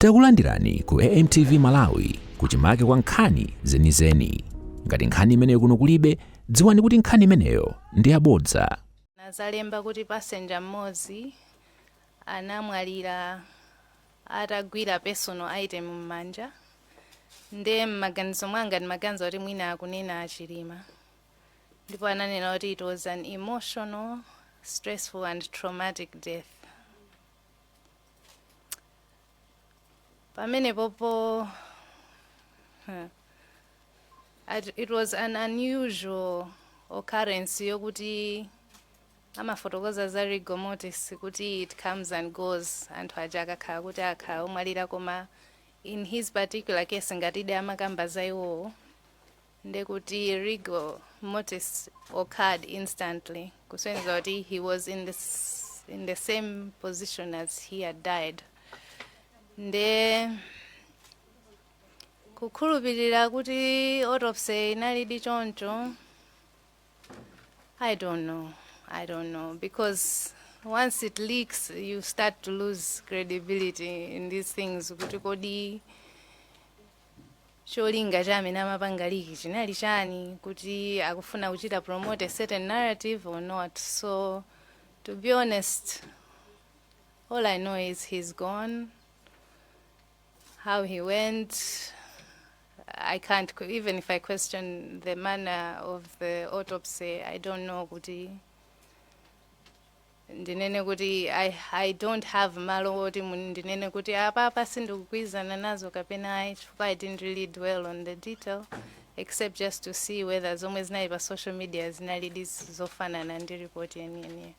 Takulandirani ku AMTV Malawi kuchimake kwa nkhani zenizeni. Ngati nkhani imeneyo kuno kulibe, dziwani kuti nkhani imeneyo ndi yabodza. Nazalemba kuti passenger mmodzi anamwalira atagwira personal item m'manja. Nde m'maganizo mwanga ndimaganiza kuti mwina akunena aChilima, ndipo ananena kuti it was an emotional, stressful and traumatic death. Pamenepopo it was an unusual occurrence yokuti amafotokoza za rigor mortis kuti it comes and goes, anthu aja akakhala kuti akhala omwalira, koma in his particular case, ngatidi amakamba za iwowo, ndekuti rigor mortis occurred instantly, kusonyeza kuti he was in the same position as he had died. Nde kukhulupirira kuti autopsy inalidi choncho, I don't know. I don't know, because once it leaks, you start to lose credibility in these things, kuti kodi cholinga cha amene amapanga leak chinali chani, kuti akufuna kuchita promote a certain narrative or not. So to be honest, all I know is he's gone. How he went, I can't, even if I question the manner of the autopsy, I don't know kuti ndinene kuti I don't have malo oti ndinene kuti apapa sindikugwirizana nazo kapena ayi, chifukwa I didn't really dwell on the detail except just to see whether zomwe zinali pa social media zinalidi zofanana ndi report yeniyeniyo.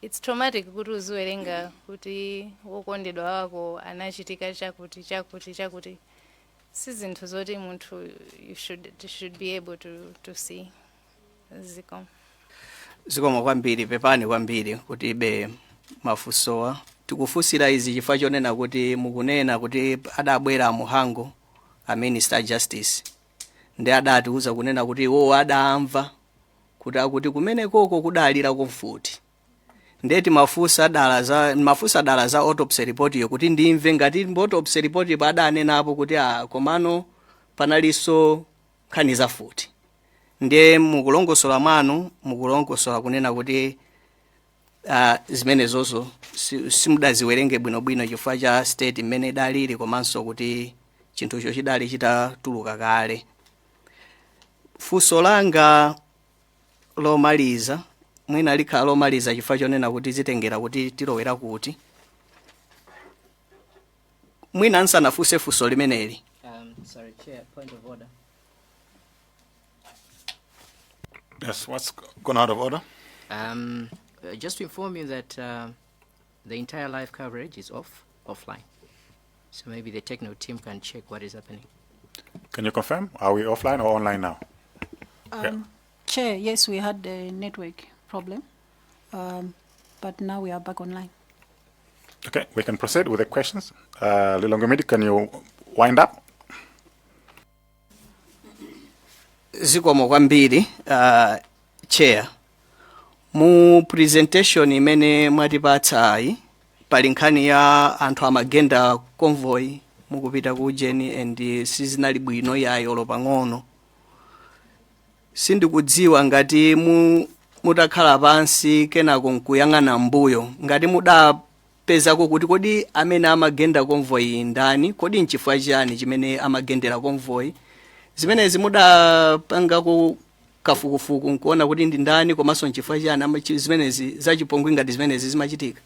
It's traumatic kuti uziwerenga kuti wokondedwa wako anachitika chakuti chakuti chakuti. Si zinthu zoti munthu you should be able to see. Zikomo. Zikomo kwambiri. Pepani kwambiri kuti ibe mafunsowa tikufunsira izi chifukwa chonena kuti mukunena kuti adabwera a Mhango, a Minister Justice, ndi adatiuza kunena kuti iwowo adamva kuti akuti kumene koko kudalira kumfuti. Ndiye timafunsa dala za mafunsa dala za autopsy report yo kuti ndimve ngati autopsy report ipo adanenapo kuti a komano panalinso nkhani za mfuti. Ndiye mukulongosola mwanu mukulongosola kunena kuti zimenezozo simudaziwerenge bwinobwino chifukwa cha state imene idalili komanso kuti chinthucho chidali chitatuluka kale. Funso langa lomaliza, mwina likhala lomaliza chifukwa chonena kuti zitengera kuti tilowera kuti mwina nsanafunse funso limeneli. Sorry, Chair, point of order. Yes, what's gone out of order? Just to inform you that the entire live coverage is offline. So maybe the technical team can check what is happening. Can you confirm? Are we offline or online now? Yeah. Chair, yes, we had a network problem, but now we are back online. Okay, we can proceed with the questions. Lilongwe Media, can you wind up? Zikomo kwambiri, Chair. Mu presentation imene mwatipatsayi pali nkhani ya anthu amagenda convoy mukupita ku ujeni and sizinali bwino yayi olo pang'ono. Sindikudziwa ngati mutakhala pansi kenako nkuyang'ana mbuyo, ngati mudapezako kuti kodi amene amagenda convoy ndani, kodi nchifukwa chani chimene amagendera convoy? Zimenezi mudapangako kafukufuku nkuona kuti ndi ndani komanso nchifukwa chani zimenezi zachipongwe ngati zimenezi zimachitika?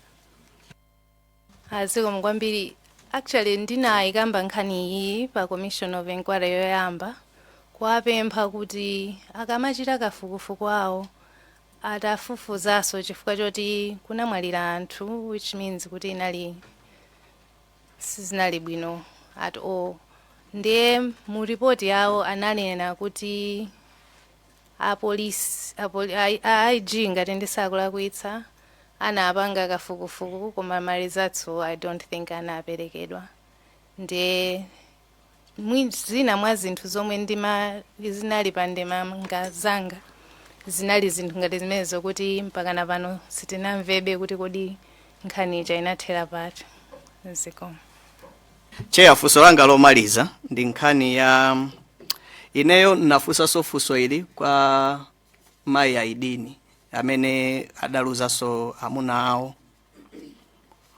Zikomo kwambiri. Actually, ndinayikamba nkhani iyi pa commission of inquiry yoyamba, kuwapempha kuti akamachita kafukufuku awo atafufuzanso chifukwa choti kunamwalira anthu, which means kuti inali sizinali bwino at all. Ndiye mu ripoti yawo ananena kuti apolisi a IG, ngati ndisakulakwitsa, anapanga kafukufuku, koma ma results I don't think anaperekedwa. Ndiye zina mwa zinthu zomwe ndima zinali pa ndemanga zanga zinali zinthu ngati zimene zokuti mpakana pano sitinamvebe kuti kodi nkhani ija inathera pati. Zikomo. Chair, funso langa lomaliza ndi nkhani ya ineyo nafunsanso funso ili kwa mayi Aidini amene adaluzanso amuna awo.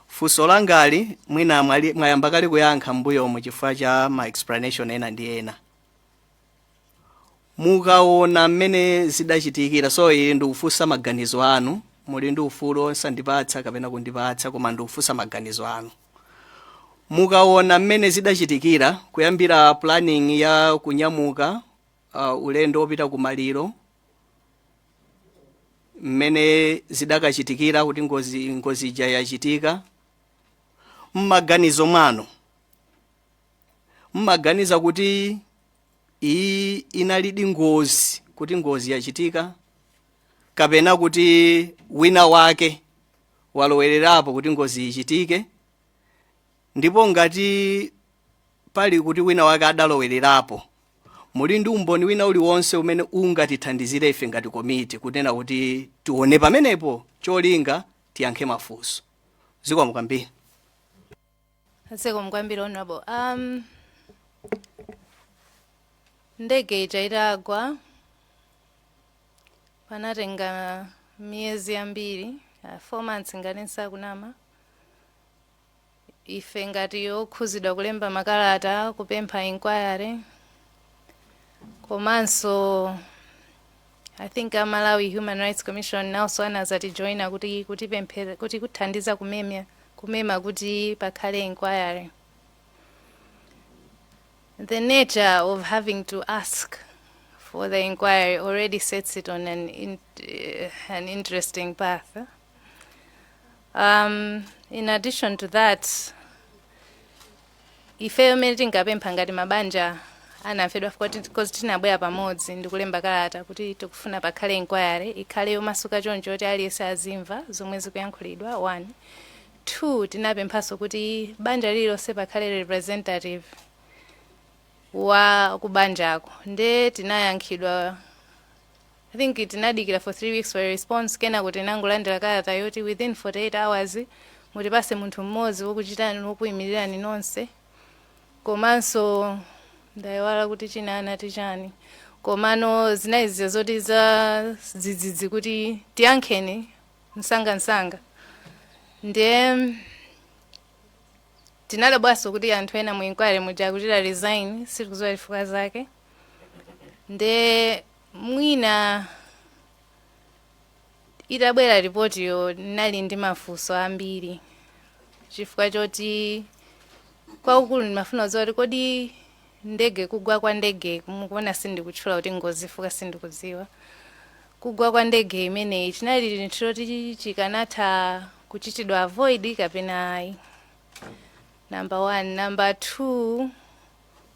Funso langali mwina mwayamba kale kuyankha m'mbuyomu chifukwa cha ma explanation ena ndi ena. Mukaona mmene zidachitikira, so ili ndikufunsa maganizo anu, muli ndi ufulu osandipatsa kapena kundipatsa, koma ndikufunsa maganizo anu. Mukaona mmene zidachitikira kuyambira planning ya kunyamuka ulendo wopita kumaliro, mmene zidakachitikira kuti ngozi ija yachitika, mmaganizo mwanu mmaganiza kuti iyi inalidi ngozi, kuti ngozi yachitika, kapena kuti wina wake walowererapo kuti ngozi ichitike? Ndipo ngati pali kuti wina wake adalowererapo, muli ndi umboni wina uliwonse umene ungatithandizire ife ngati komiti kunena kuti tione pamenepo, cholinga tiyankhe mafunso? Zikomo kwambiri. Zikomo kwambiri, Honorable. Ndege ija itagwa panatenga miyezi yambiri, 4 months ngati nsakunama, ife ngati okhuzidwa kulemba makalata kupempha inquiry. Komanso I think a Malawi Human Rights Commission nawonso anazatijoyina kuti kutipemphera, kuti kuthandiza kumema kuti pakhale inquiry. The nature of having to ask for the inquiry already sets it on an interesting path. In addition to that, ifeyo mmene tinkapempha ngati mabanja anafedwa, because tinabwera pamodzi ndikulemba kalata kuti tikufuna pakhale inquiry, ikhale yomasuka choncho kuti aliyense azimva zomwe zikuyankhulidwa, one. Two, tinapemphanso kuti banja lililonse pakhale representative wa kubanjako. Nde tinayankhidwa, I think tinadikira for 3 weeks for a response. Kenako tinangolandira kalata yoti within 48 hours mutipase munthu mmodzi wokuchitani, wokuyimirirani nonse. Komanso ndayiwala kuti china anati chani, komano zinali zoti za zidzidzi kuti tiyankheni msangamsanga. Ndiye tinadabwanso kuti anthu ena mu inquiry muja akuchita resign, sitikudziwa chifukwa zake. Nde mwina itabwera ripotiyo nali ndi mafunso ambiri, chifukwa choti kwakukulu ndimafuna kudziwa kuti kodi ndege, kugwa kwa ndege, mukuona sindikutchula kuti ngozi fuka sindikudziwa, kugwa kwa ndege imeneyi chinali chinthu choti chikanatha kuchitidwa avoid kapena ayi, number one. Number two,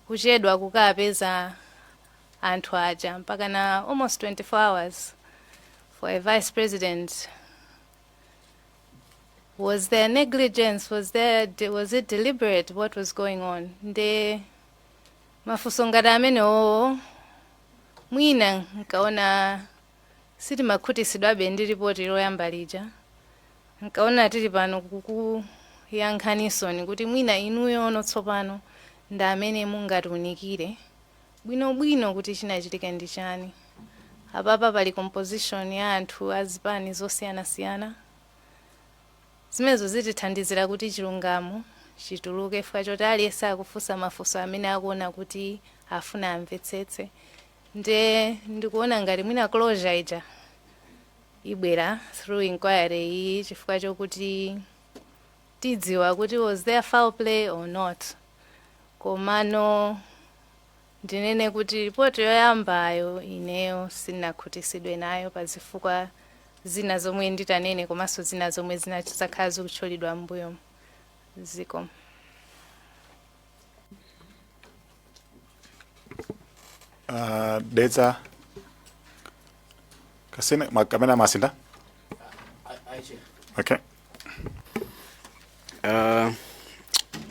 kuchedwa kukapeza anthu aja mpaka na almost 24 hours for a vice president, was there negligence? Was it deliberate? What was going on? Nde mafunso ngati amenewo mwina nkaona sitimakhutisidwabe ndi ripoti loyamba lija, nkaona tili pano kukuyankhanisoni kuti mwina inuyo ono tsopano ndi amene mungatiunikire bwinobwino kuti chinachitika ndi chani. Apapa pali composition ya anthu azipani zosiyanasiyana, zimenezo zitithandizira kuti chilungamo chituluke, chifukwa choti aliyense akufunsa mafunso amene akuona kuti afuna amvetsetse. Nde ndikuona ngati mwina closure ija ibwera through inquiry iyi, chifukwa chokuti tidziwa kuti was there foul play or not. Komano ndinene kuti ripoti yoyambayo ineyo sinakhutisidwe nayo pa zifukwa zina zomwe nditanene, komanso zina zomwe zinakhala zikutchulidwa m'mbuyo ziko. Dedza Kasina kapena Masinda? Okay.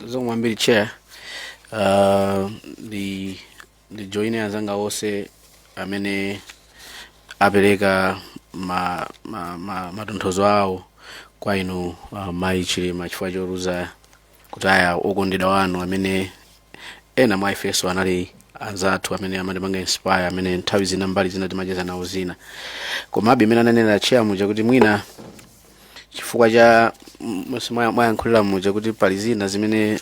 Zikomo kwambiri, Chair. Ndi joine anzanga onse amene apereka ma matonthozo awo kwa inu, mayi Chilima, chifukwa choluza Kutaya okondedwa wanu amene ena mwa ifenso anali anzathu amene amatipanga inspire, amene nthawi zina mbali zina timacheza nawo zina. Komabe imene ananena chair muja kuti mwina chifukwa cha mwayankhulira muja kuti pali zina zimene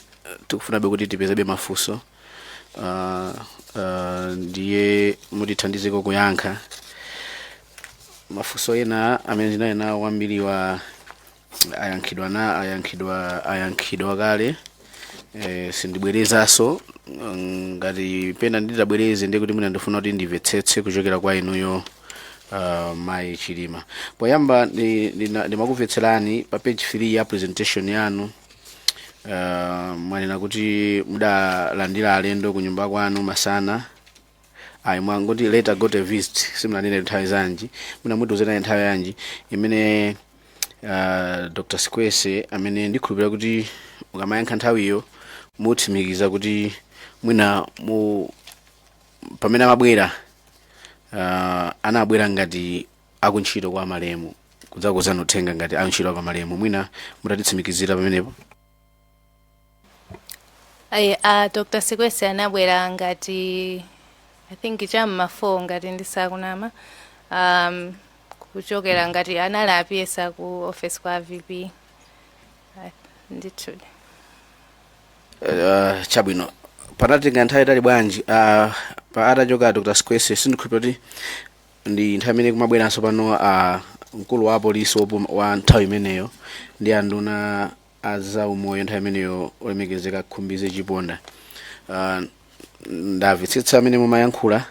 tikufunabe kuti tipezebe mafunso, ndiye mutithandizeko kuyankha mafunso ena amene ndinali nawo. Kwambiriwa ayankhidwa na ayankhidwa kale. Sindibwerezanso. Ngati pena nditabwereze, ndiye kuti mwina ndifuna kuti ndimvetsetse kuchokera kwa inuyo, mayi Chilima. Poyamba ndimakumvetserani pa page 3 ya presentation yanu. Mwanena kuti mudalandira alendo ku nyumba kwanu masana. Ayi, mwangoti "later got a visit", simunanene nthawi zanji. Mwina mutiuzeni nthawi yanji imene Dr. Sikwese, amene ndikhulupirira kuti mukamayankha nthawiyo mutsimikiza kuti mwina mu pamene amabwera, anabwera ngati akuntchito kwa malemu, kudzakuuzani uthenga ngati akuntchito kwa malemu. Mwina mutatitsimikizira pamenepo. Ayi, Dr. Sikwese anabwera ngati, I think, cham'ma 4 ngati ndisakunama, kuchokera ngati anali a PS ku office kwa VP. Ndithu. Chabwino, panatenga nthawi itali bwanji pa atachoka Dr. Sikwese? Sindikhulupirira kuti ndi nthawi imene kumabweranso pano mkulu wa apolisi wa nthawi imeneyo ndi anduna azaumoyo nthawi imeneyo, olemekezeka Khumbize Chiponda. Ndamvetsetsa amene mumayankhula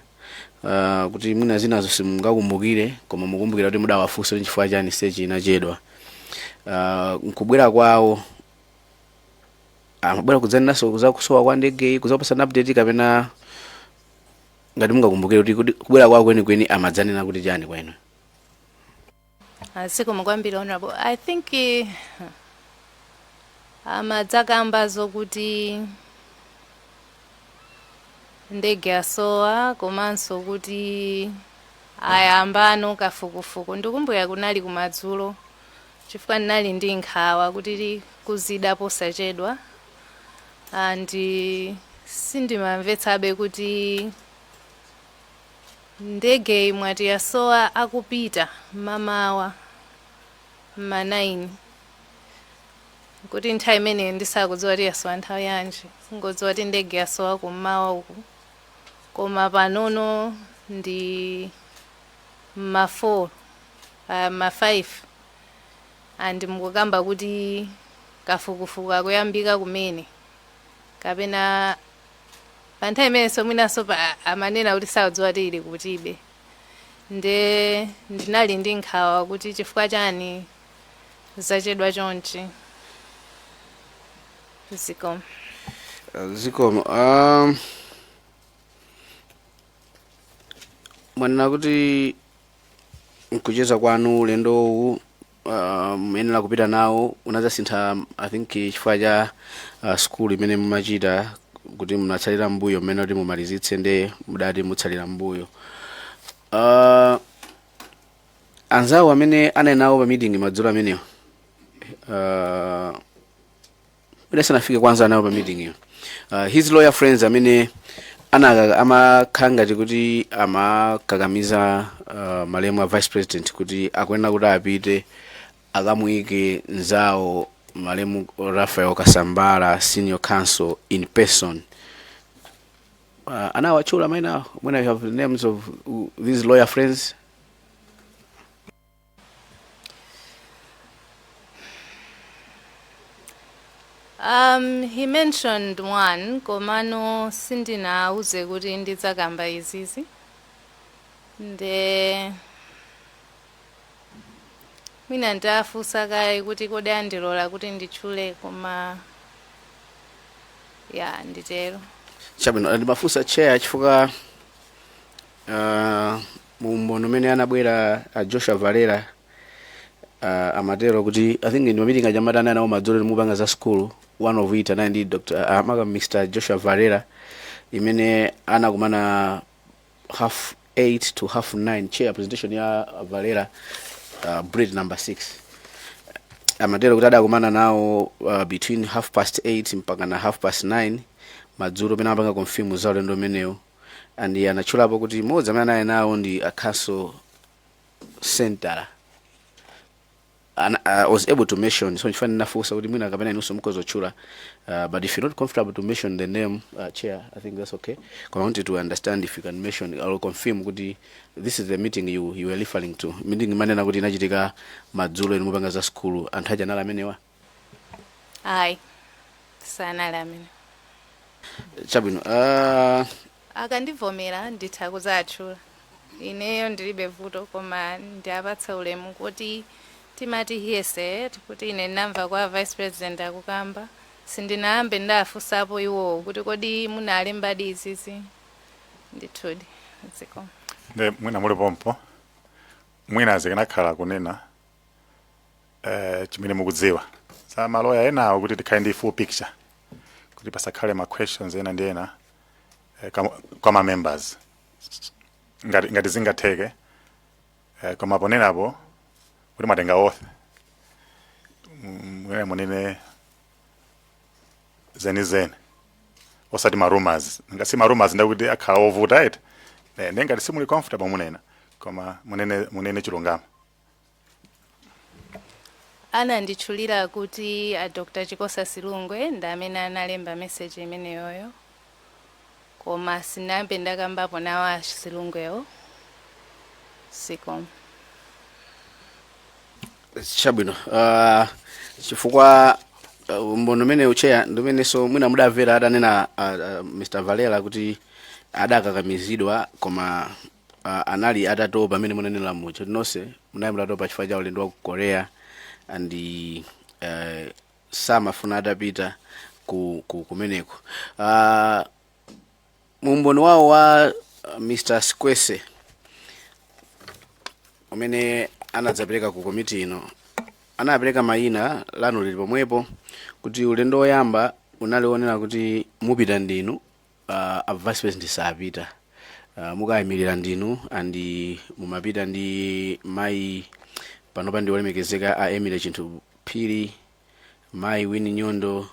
kuti mwina zinazo simungakumbukire, koma mukumbukira kuti mudawafunsa kuti chifukwa chani search inachedwa. Nkubwera kwawo amabwera kudzanenanso za kusowa kwa ndegeyi, kudzapasana update, kapena ngati mungakumbukire kuti kubwera kwawo kwenikweni amadzanena kuti chani kwa inu? Zikomo kwambiri, Honorable. I think amadzakamba zokuti ndege yasowa, komanso kuti ayambano kafukufuku. Ndikumbukira kunali kumadzulo, chifukwa ndinali ndi nkhawa kuti kuzida posachedwa, and sindimamvetsabe kuti ndege imwati yasowa akupita mamawa ma 9, kuti nthawi imeneyo ndisakudziwa kuti yasowa nthawi yanji, singodziwa kuti ndege yasowa kummawa uku, koma panono ndi ma 4, ma 5, and mukukamba kuti kafukufuku akuyambika kumene, kapena pa nthawi imenenso mwinanso amanena kuti sakudziwa kuti ili kutibe. Nde ndinali ndi nkhawa kuti chifukwa chani zachedwa chonchi. Zikomo. Zikomo. Mwanena kuti mkucheza kwanu ulendo uwu muyenera kupita nawo unadzasintha, I think chifukwa cha school imene mumachita, kuti munatsalira mbuyo mmene kuti mumalizitse, nde mudati mutsalira mbuyo. Anzawo amene anali nawo pa meeting madzulo amenewo, asanafike kwanza nawo pa meeting iyo, his lawyer friends amene amakhala ngati kuti amakakamiza malemu a vice president kuti akuyenera kuti apite akamuyike nzawo malemu Raphael Kasambala senior counsel in person, anawatchula mayina awo? When I have the names of these lawyer friends. He mentioned one, komano sindinauze kuti ndidzakamba izizi. Nde mwina ndafunsa kaye kuti kodi andilola kuti nditchule, koma ya, nditero. Chabwino, ndimafunsa, Chair, chifukwa mumboni umene anabwera Joshua Valera amatero kuti, I think ndi ma meeting aja amati nawo madzulo mupanga za school, one of it anali ndi Dr. Maka Mr. Joshua Valera, imene anakumana half 8 to half 9. Chair, presentation ya Valera, bullet number 6. Amatero kuti adakumana nawo between 8:30 mpaka na 9:30 madzulo, pena amapanga confirm za ulendo umenewo, and anatchulapo kuti mmodzi amene anali nawo ndi a Counsel Sentala. Was able to mention, so nchifani nafunsa kuti mwina kapena inunso mukhoza kutchula, but if you're not comfortable to mention the name, Chair, I think that's okay. I wanted to understand if you can mention or confirm kuti this is the meeting you were referring to, meeting imanena kuti inachitika madzulo inu mupanga za skulu. Anthu aja anali amenewa? Ayi, sanali amene. Chabwino. Akandivomera nditha kuzatchula, ineyo ndilibe vuto, koma ndiapatsa ulemu kuti timati hearsay, kuti ine ndinamva kwa Vice President akukamba, sindinayambe ndafunsapo iwowo kuti kodi munalembadi izizi. Ndithudi, ziko. Nde mwina muli pompo, mwina zikanakhala kunena chimene mukudziwa za maloya enawo, kuti tikhale ndi full picture, kuti pasakhale ma questions ena ndi ena kwa ma members, ngati zingatheke, koma ponenapo kuti mwatenga oath, mwina munene zenizeni, osati ma rumors. Ngati ma rumors ndakuti akhala ovuta eti. Ndi ngati simuli comfortable munena, koma munene chilungamo. Ananditchulira kuti a Dr Chikosa Silungwe ndi amene analemba message imeneyoyo, koma sinayambe ndakambapo nawo a Silungwewo. Zikomo. Chabwino. Chifukwa umboni umene, Chair, ndi umenenso mwina mudamvera adanena Mr Valera kuti adakakamizidwa, koma anali atatopa, amene munanena mucho nonse munali mutatopa chifukwa cha ulendo wa ku Korea, and samafuna atapita kumeneko. Mumboni wawo wa Mr Squese umene anadzapereka ku komiti ino, anapereka mayina, lanu lili pomwepo, kuti ulendo woyamba unali wonena kuti mupita ndinu, a Vice President sapita, mukayimirira ndinu, and mumapita ndi mayi panopa ndi olemekezeka a Emily Chinthu Phiri, mayi Winnie Nyondo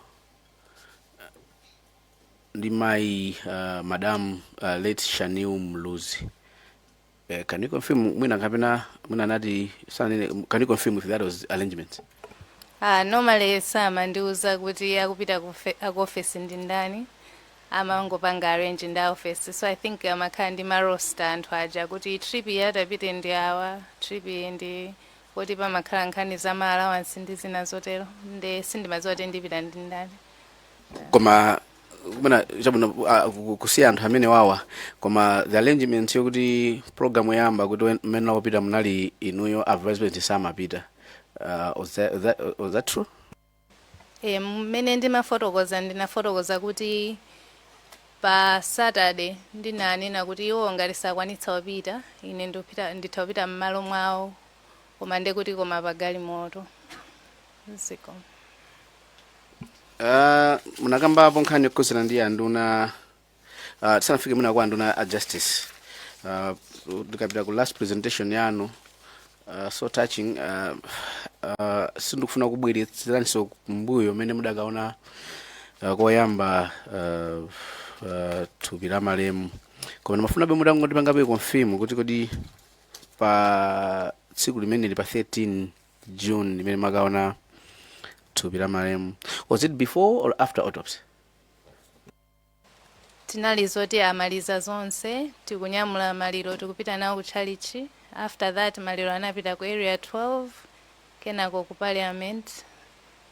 ndi mayi Madam late Shanil Muluzi. Can you confirm, mwina kapena mwina anati sanene, can you confirm if that was arrangement? Ah, normally samandiuza kuti akupita aku office ndi ndani, amangopanga arrange ndi office. So I think amakhala ndi ma roster anthu aja, kuti trip iyi atapite ndi awa, trip iyi ndi kuti pamakhala nkhani za ma allowance ndi zina zotero, nde sindimadziwa kuti ndipita ndi ndani. Koma kumena chabwino, kusiya anthu amene wawa, koma the arrangement yokuti program yoyamba kuti mmene akupita munali inuyo, a Vice President samapita, was that true? E, mmene ndimafotokoza, ndinafotokoza kuti pa Saturday ndinanena kuti iwo ngati sakwanitsa kupita, ine ndipita, nditha kupita m'malo mwawo, koma ndekuti koma pa galimoto. Zikomo. Munakambapo nkhani yokhuzana ndi anduna, tisanafike mwina kwa anduna a justice, ndikapita ku last presentation yanu, so touching, sindikufuna kubweretseranso kumbuyo mmene mudakaona koyamba thupi la malemu, koma ndimafunabe mutangotipangabe confirm kuti kodi pa tsiku limeneli, pa 13 June limene makaona thupi la malemu, was it before or after autopsy? Tinali zoti amaliza zonse, tikunyamula maliro, tikupita nawo ku chalichi. After that maliro anapita ku Area 12, kenako ku Parliament,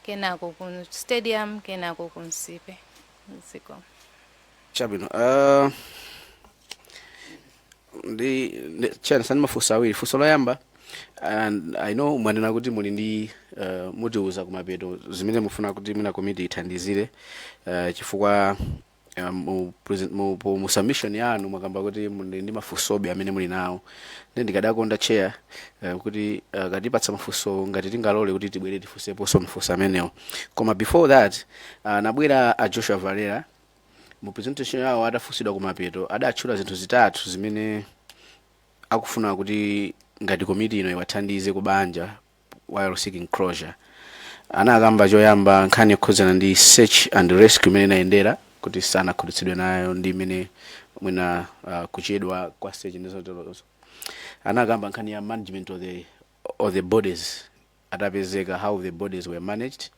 kenako ku stadium, kenako ku Nsipe. Zikomo. Chabwino. Ndi chani sani, mafunso awiri. Funso loyamba, and I know mwanena kuti muli ndi mutiuza kumapeto zimene mufuna kuti mwina komiti ithandizire, chifukwa mu submission yanu mwakamba kuti muli ndi mafunsobe amene muli nawo. Ndi ndikadakonda, Chair, kuti katipatsa mafunso, ngati tingalole kuti tibwere tifunseponso mafunso amenewo. Koma before that, nabwera a Joshua Valera mu presentation yawo, atafunsidwa kumapeto, adatchula zinthu zitatu zimene akufuna kuti ngati komiti ino iwathandize kubanja while seeking closure. Anakamba choyamba nkhani yokhudzana ndi search and rescue imene inayendera, kuti sanakhutitsidwe nayo ndi imene mwina kuchedwa kwa search ndi zoterozo. Anakamba nkhani ya management of the bodies atapezeka, how the bodies were managed.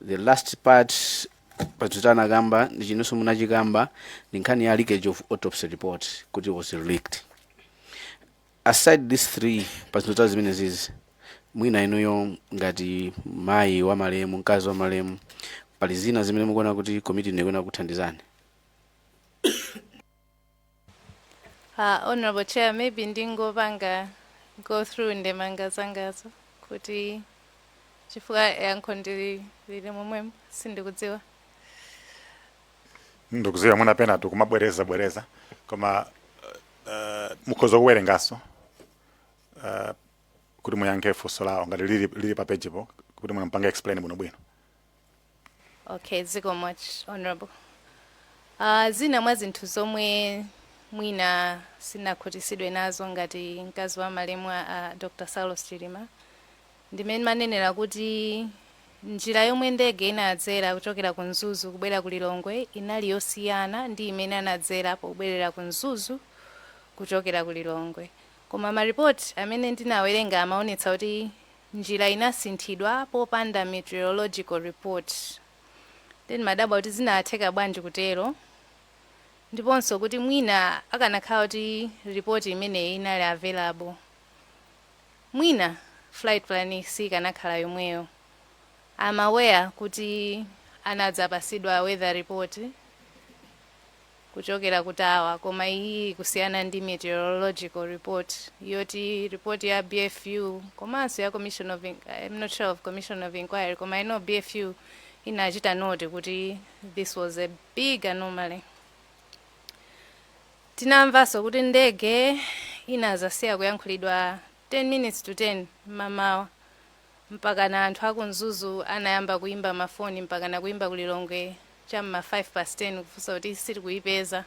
The last part patuta anakamba ndi chinonso munachikamba, ndi nkhani ya leakage of autopsy report, kuti was leaked. Aside these three, pazinthu zimene zizi, mwina inuyo ngati mayi wa malemu, mkazi wa malemu, pali zina zimene mukuona kuti komiti ikuona kuthandizani? Honorable Chair, maybe ndingopanga go through ndemanga zangazo kuti chifukwa yankho ndili lili momwemo, sindikudziwa. Ndikudziwa mwina pena tikumabwereza bwereza, koma mukhoza kuwerenganso kuti muyankhe funso lawo ngati lili pa page po, kuti mupange explain bwinobwino. Okay, zikomo, Honorable. Zina mwa zinthu zomwe mwina sinakhutisidwe nazo ngati mkazi wa malemu a Dr. Saulos Chilima, ndimene manenera kuti njira yomwe ndege inadzera kuchokera ku Mzuzu kubwera ku Lilongwe inali yosiyana ndi imene anadzera pobwerera ku Mzuzu kuchokera ku Lilongwe. Koma maripoti amene ndinawerenga amaonetsa kuti njira inasinthidwa popanda meteorological report. Then madabwa kuti zinatheka bwanji kutero, ndiponso kuti mwina akanakhala kuti ripoti imeneyi inali available, mwina flight plan sikanakhala yomweyo. I'm aware kuti anadzapasidwa weather report kuchokera ku tower, koma iyi kusiyana ndi meteorological report yoti report ya BFU komanso ya commission of I'm not sure of commission of inquiry, koma I know BFU inachita note kuti this was a big anomaly. Tinamvanso kuti ndege inazasiya kuyankhulidwa 10 minutes to 10 mmamawa, mpaka na anthu aku Mzuzu anayamba kuimba mafoni, mpaka na kuimba kulilongwe cham'ma 5 past 10 kufunsa kuti sitikuyipeza.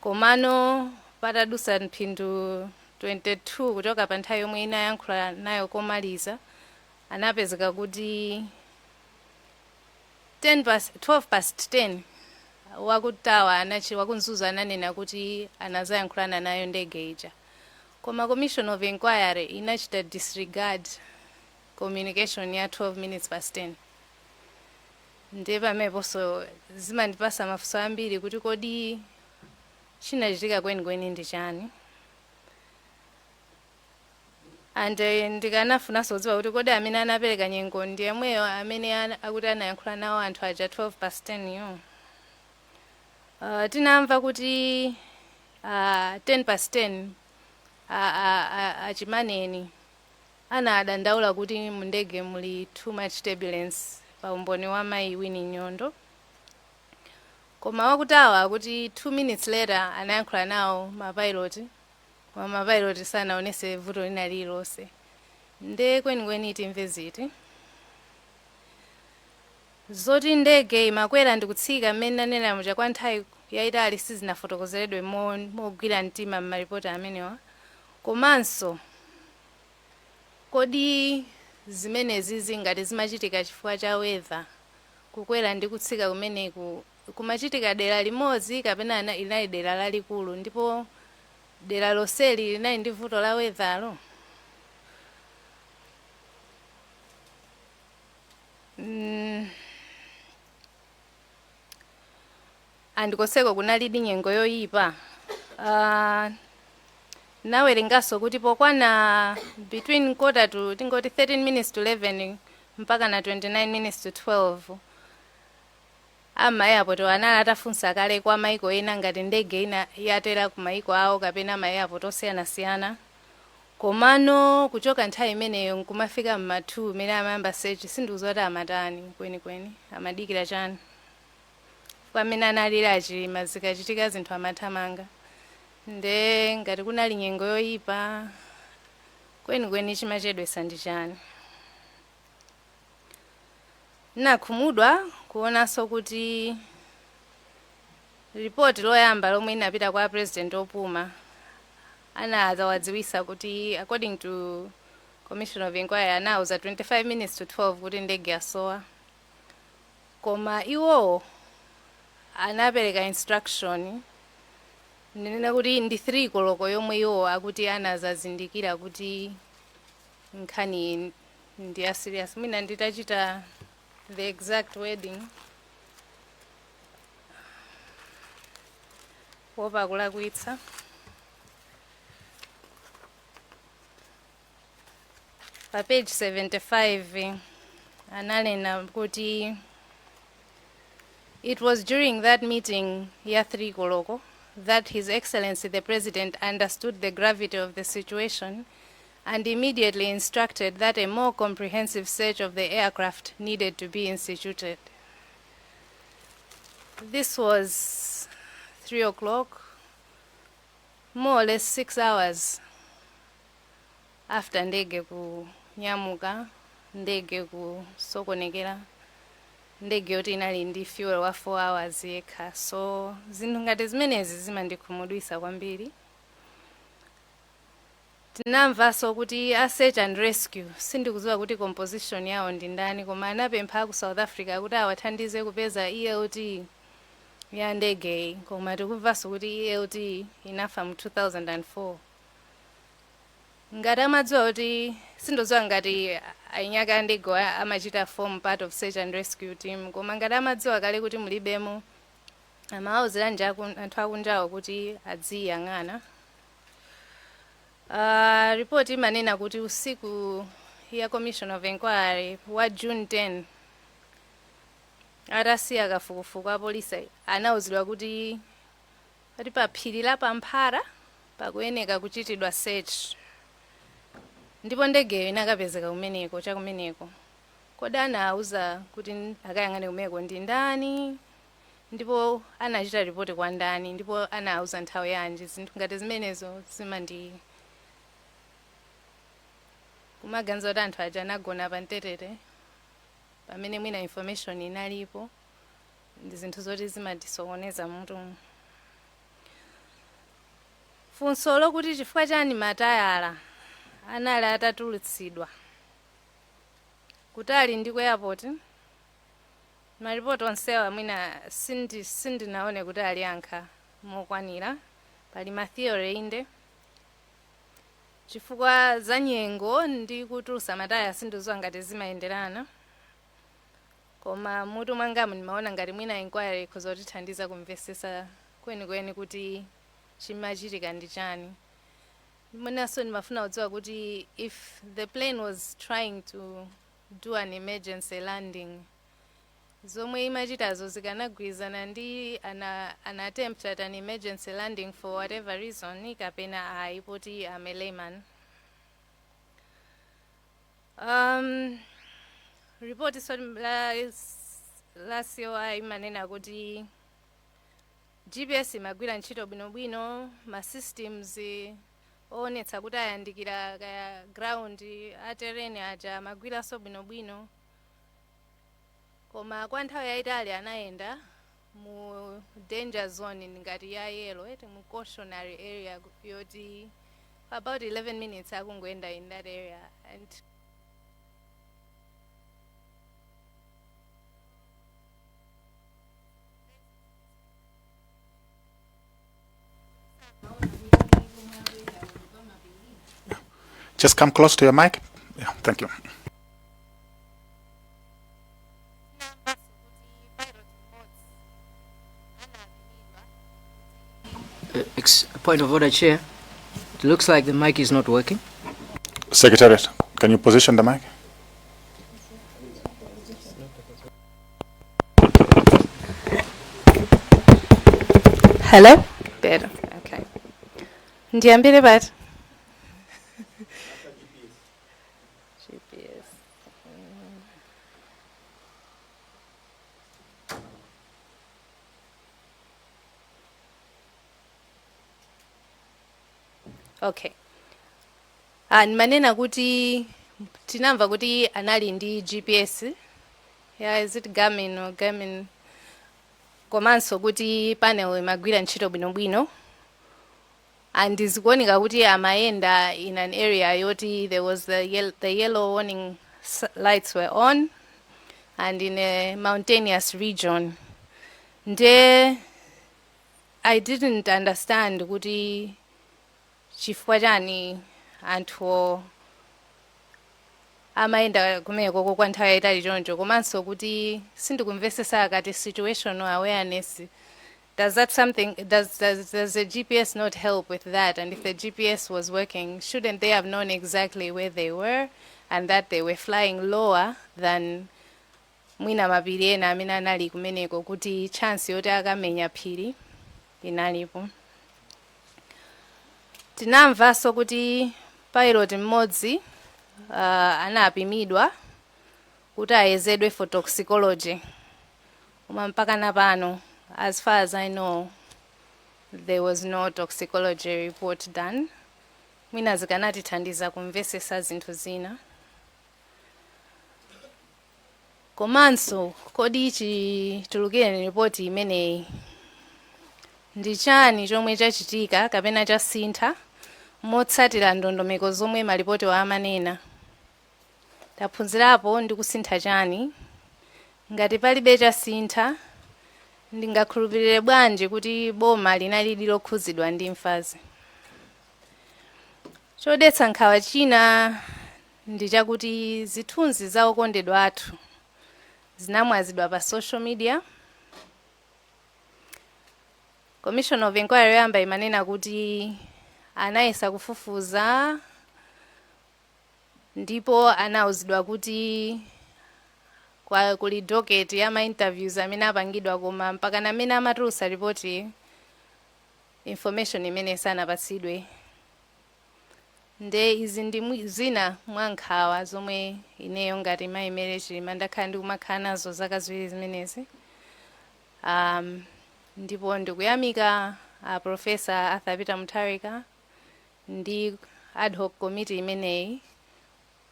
Komano patadusa mphindi 22 kuchoka pa nthawi yomwe inayankhula nayo komaliza, anapezeka kuti 10 past, 12 past 10 waku tower anachi waku Mzuzu ananena kuti anazayankhulana nayo ndege ija. Koma commission of inquiry inachita disregard communication ya 12 minutes past 10. Ndiye pameneponso zimandipasa mafunso ambiri kuti kodi chinachitika kwenikweni ndi chani? And ndikanafunanso kudziwa kuti kodi amene anapereka nyengo ndi yemweyo amene akuti anayankhula nawo anthu aja 12 past 10 yo? Tinamva kuti 10 past 10 achimaneni anadandaula kuti mundege muli too much turbulence, pa umboni wa mayi Winnie Nyondo. Koma waku tower kuti 2 minutes later anayankhula nawo mapilot, koma mapilot sanaonese vuto lina lililonse. Nde kwenikweni timve ziti? Zoti ndege imakwera ndi kutsika mmene nanena muja kwa nthawi yayitali sizinafotokozeredwe mogwira mtima m'maripoti amenewa. Komanso kodi zimenezi zingati zimachitika chifukwa cha weather, kukwera ndi kutsika kumeneku kumachitika dera limodzi kapena linali dera lalikulu, ndipo dera lonseli linali ndi vuto la weatherlo? Andikoseko kunalidi nyengo yoyipa. Nawerenganso kuti pokwana between quarter to, tingoti 13 minutes to 11 mpaka na 29 minutes to 12, ama airport anali atafunsa kale kwa maiko ena ngati ndege ina yatera ku maiko awo kapena ma airport osiyanasiyana. Komano kuchoka nthawi imeneyo nkumafika mma 2 imene amayamba search, sindikudziwa kuti amatani kwenikweni, amadikira chani. Pamene analira achilima, zikachitika zinthu amathamanga. Nde ngati kunali nyengo yoyipa, kwenikweni chimachedwesa ndi chani? Nakhumudwa kuonanso kuti ripoti loyamba lomwe inapita kwa president opuma, anazawadziwisa kuti according to commission of inquiry report, Commission of Inquiry anauza 25 minutes to 12 kuti ndege yasowa, koma iwowo anapereka instruction, ndinena kuti ndi 3 koloko yomwe iwo akuti anazazindikira kuti nkhani ndi ya serious. Mwina nditachita the exact wording, kuopa kulakwitsa. Pa page 75 analena kuti it was during that meeting ya 3 koloko that His Excellency the President understood the gravity of the situation and immediately instructed that a more comprehensive search of the aircraft needed to be instituted. This was 3 o'clock, more or less 6 hours after ndege kunyamuka, ndege kusokonekera, ndege yoti inali ndi fuel wa 4 hours yekha. So zinthu ngati zimenezi zimandikhumudwitsa kwambiri. Tinamvanso kuti a search and rescue, sindikudziwa kuti composition yawo ndi ndani, koma anapempha ku South Africa kuti awathandize kupeza ELT ya ndegeyi, koma tikumvanso kuti ELT inafa mu 2004. Ngati amadziwa kuti, sindidziwa ngati ainyaka a ndege amachita form part of search and rescue team, koma ngati amadziwa kale kuti mulibemo, amawauziranji anthu akunjawo kuti adziyang'ana? Report imanena kuti usiku ya Commission of Inquiry wa June 10, atasiya kafukufuku, apolisi anawuzidwa kuti pati pa phiri la Pamphara pakuyeneka kuchitidwa search, ndipo ndegeyo inakapezeka kumeneko, chakumeneko. Kodi anawuza kuti akayang'ane kumeneko ndi ndani, ndipo anachita ripoti kwa ndani, ndipo anawuza nthawi yanji? Zinthu ngati zimenezo zimandi kumaganiza kuti anthu aja anagona pa mtetete pamene mwina information inalipo. Ndi zinthu zoti zimatisokoneza mutu. Funso lokuti chifukwa chani matayala anali atatulutsidwa kutali ndi ku airport, maripoti onsewa mwina sindinaone kuti aliyankha mokwanira. Pali ma theory inde, chifukwa za nyengo ndi kutulutsa mataya sindidziwa ngati zimayenderana, koma mutu mwangamu ndimaona ngati mwina inquiry ikhoza kutithandiza kumvetsetsa kwenikweni kuti chimachitika ndi chani. Mwinanso ndimafuna kudziwa kuti if the plane was trying to do an emergency landing, zomwe imachitazo zikanagwirizana ndi an attempt at an emergency landing for whatever reason kapena ayi, poti I'm a layman. Report so la COI imanena kuti GPS imagwira ntchito bwinobwino, ma systems oonetsa kuti ayandikira kaya ground a terrain aja amagwiranso bwinobwino, koma kwa nthawi yayitali anayenda mu danger zone ngati ya yellow eti, mu cautionary area yoti for about 11 minutes akungoyenda in that area and Just come close to your mic. Yeah, thank you. Point of order, Chair. It looks like the mic is not working. Secretariat, can you position the mic? Hello? Better. Okay. Ndiyambire pati? GPS. Okay. Ah, ndimanena kuti tinamva kuti anali ndi GPS ya, is it Garmin or Garmin, komanso kuti panel imagwira ntchito bwinobwino. And zikuoneka kuti amayenda in an area yoti there was the yellow warning lights were on and in a mountainous region. Nde I didn't understand kuti chifukwa chani anthu amayenda kumenekoko kwa nthawi yayitali choncho, komanso kuti sindikumvesesa akati situational awareness. Does that something does, does does the GPS not help with that? And if the GPS was working, shouldn't they have known exactly where they were and that they were flying lower than mwina mapiri ena amene anali kumeneko, kuti chance yoti akamenya phiri inalipo? Tinamvanso kuti pilot mmodzi anapimidwa kuti ayezedwe for toxicology, koma mpaka napano, as far as I know, there was no toxicology report done. Mwina zikanatithandiza kumvesesa zinthu zina. Komanso kodi chitulukire ripoti imeneyi, ndi chani chomwe chachitika kapena chasintha motsatira ndondomeko zomwe malipoti amanena? Taphunzirapo ndi kusintha chani? Ngati palibe chasintha, ndingakhulupirire bwanji kuti boma linalidi lokhuzidwa ndi imfazi? Chodetsa nkhawa china ndi chakuti zithunzi za okondedwa athu zinamwazidwa pa social media. Commission of inquiry yoyamba imanena kuti anayesa kufufuza ndipo anawuzidwa kuti kuli docket ya ma interviews amene apangidwa, koma mpaka amene amatulutsa ripoti, information imene sanapatsidwe. Nde izi ndi zina mwa nkhawa zomwe ineyo ngati Mayi Mary Chilima ndakhala ndikumakhala nazo zaka 2 zimenezi. Ndipo ndikuyamika a Professor Arthur Peter Mutharika ndi ad hoc committee imeneyi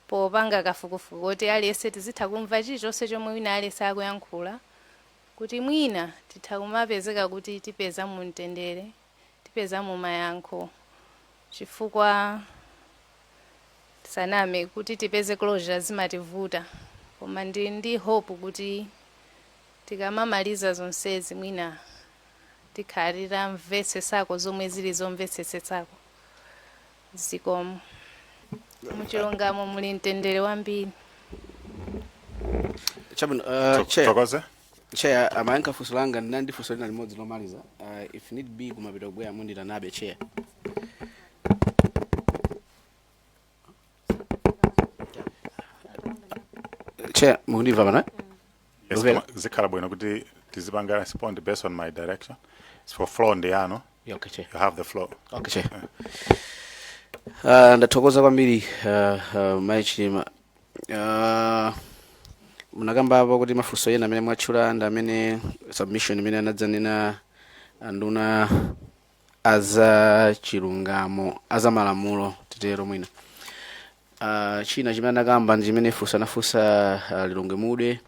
popanga kafukufuku kuti aliyense tizitha kumva chilichonse chomwe wina aliyense akuyankhula, kuti mwina titha kumapezeka kuti tipeza mu mtendere, tipeza mu mayankho, chifukwa saname kuti tipeze closure zimativuta. Koma ndi hope kuti tikamamaliza zonsezi, mwina tikhalira mvetsesako zomwe zili zomvetsesetsako. Zikomo. Muchilungamo muli mtendere wambiri. Chabwino, chair. Thokoze. Chair, amayankha funso langa. Ndinali ndi funso lina limodzi lomaliza. If need be, kumapita kubwera munditanabe, chair. Chair, mukundimva pano, eh? Yes. Ndikuvera. Koma zikhala bwino kuti tizipanga respond based on my direction. It's for floor ndi yanu. Yeah, okay, chair. You have the floor. Okay, chair. Ndathokoza kwambiri, Mayi Chilima. Munakambapo kuti mafunso ena amene mwatchula ndi amene submission imene anadzanena anduna aza chilungamo, azamalamulo titero mwina. China chimene anakamba ndi chimene funso anafunsa Lilongwe Mude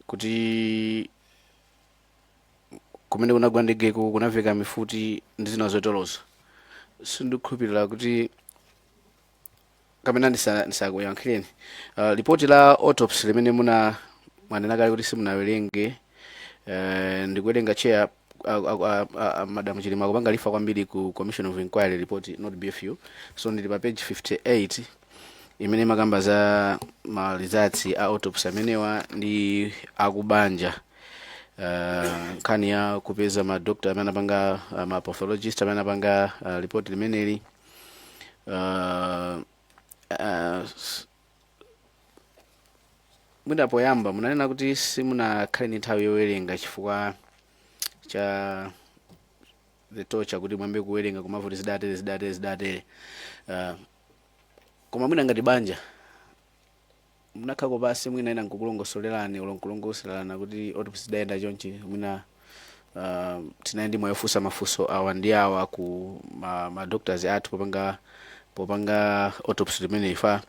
kuti kumene kunagwa ndegeko kunamveka mifuti ndi zina zotolozo. Sindikukhulupirira kuti kapena ndisakuyankhireni. Ripoti la autopsy limene muna mwanena kale kuti simunawerenge, ndikuwerenga, chair, Madam Chilima akupanga refer kwambiri ku commission of inquiry report, not BFU. So ndili pa page 58 imene makamba za ma results a autopsy amenewa ndi akubanja, nkhani ya kupeza ma doctor amene anapanga, ma pathologist amene anapanga report limeneli. Mwina poyamba munanena kuti simunakhale ndi nthawi yowerenga chifukwa cha the torture, kuti mwambe kuwerenga kumavuti zidatere, zidatere, zidatere. Koma mwina ngati banja munakhako pasi, mwina ena nkukulongosolerani olo nkulongosolerana kuti autopsy zidayenda chonchi, mwina tinali ndi mwayi ofunsa mafunso awa ndi awa ku ma doctors athu popanga autopsy limene ifa.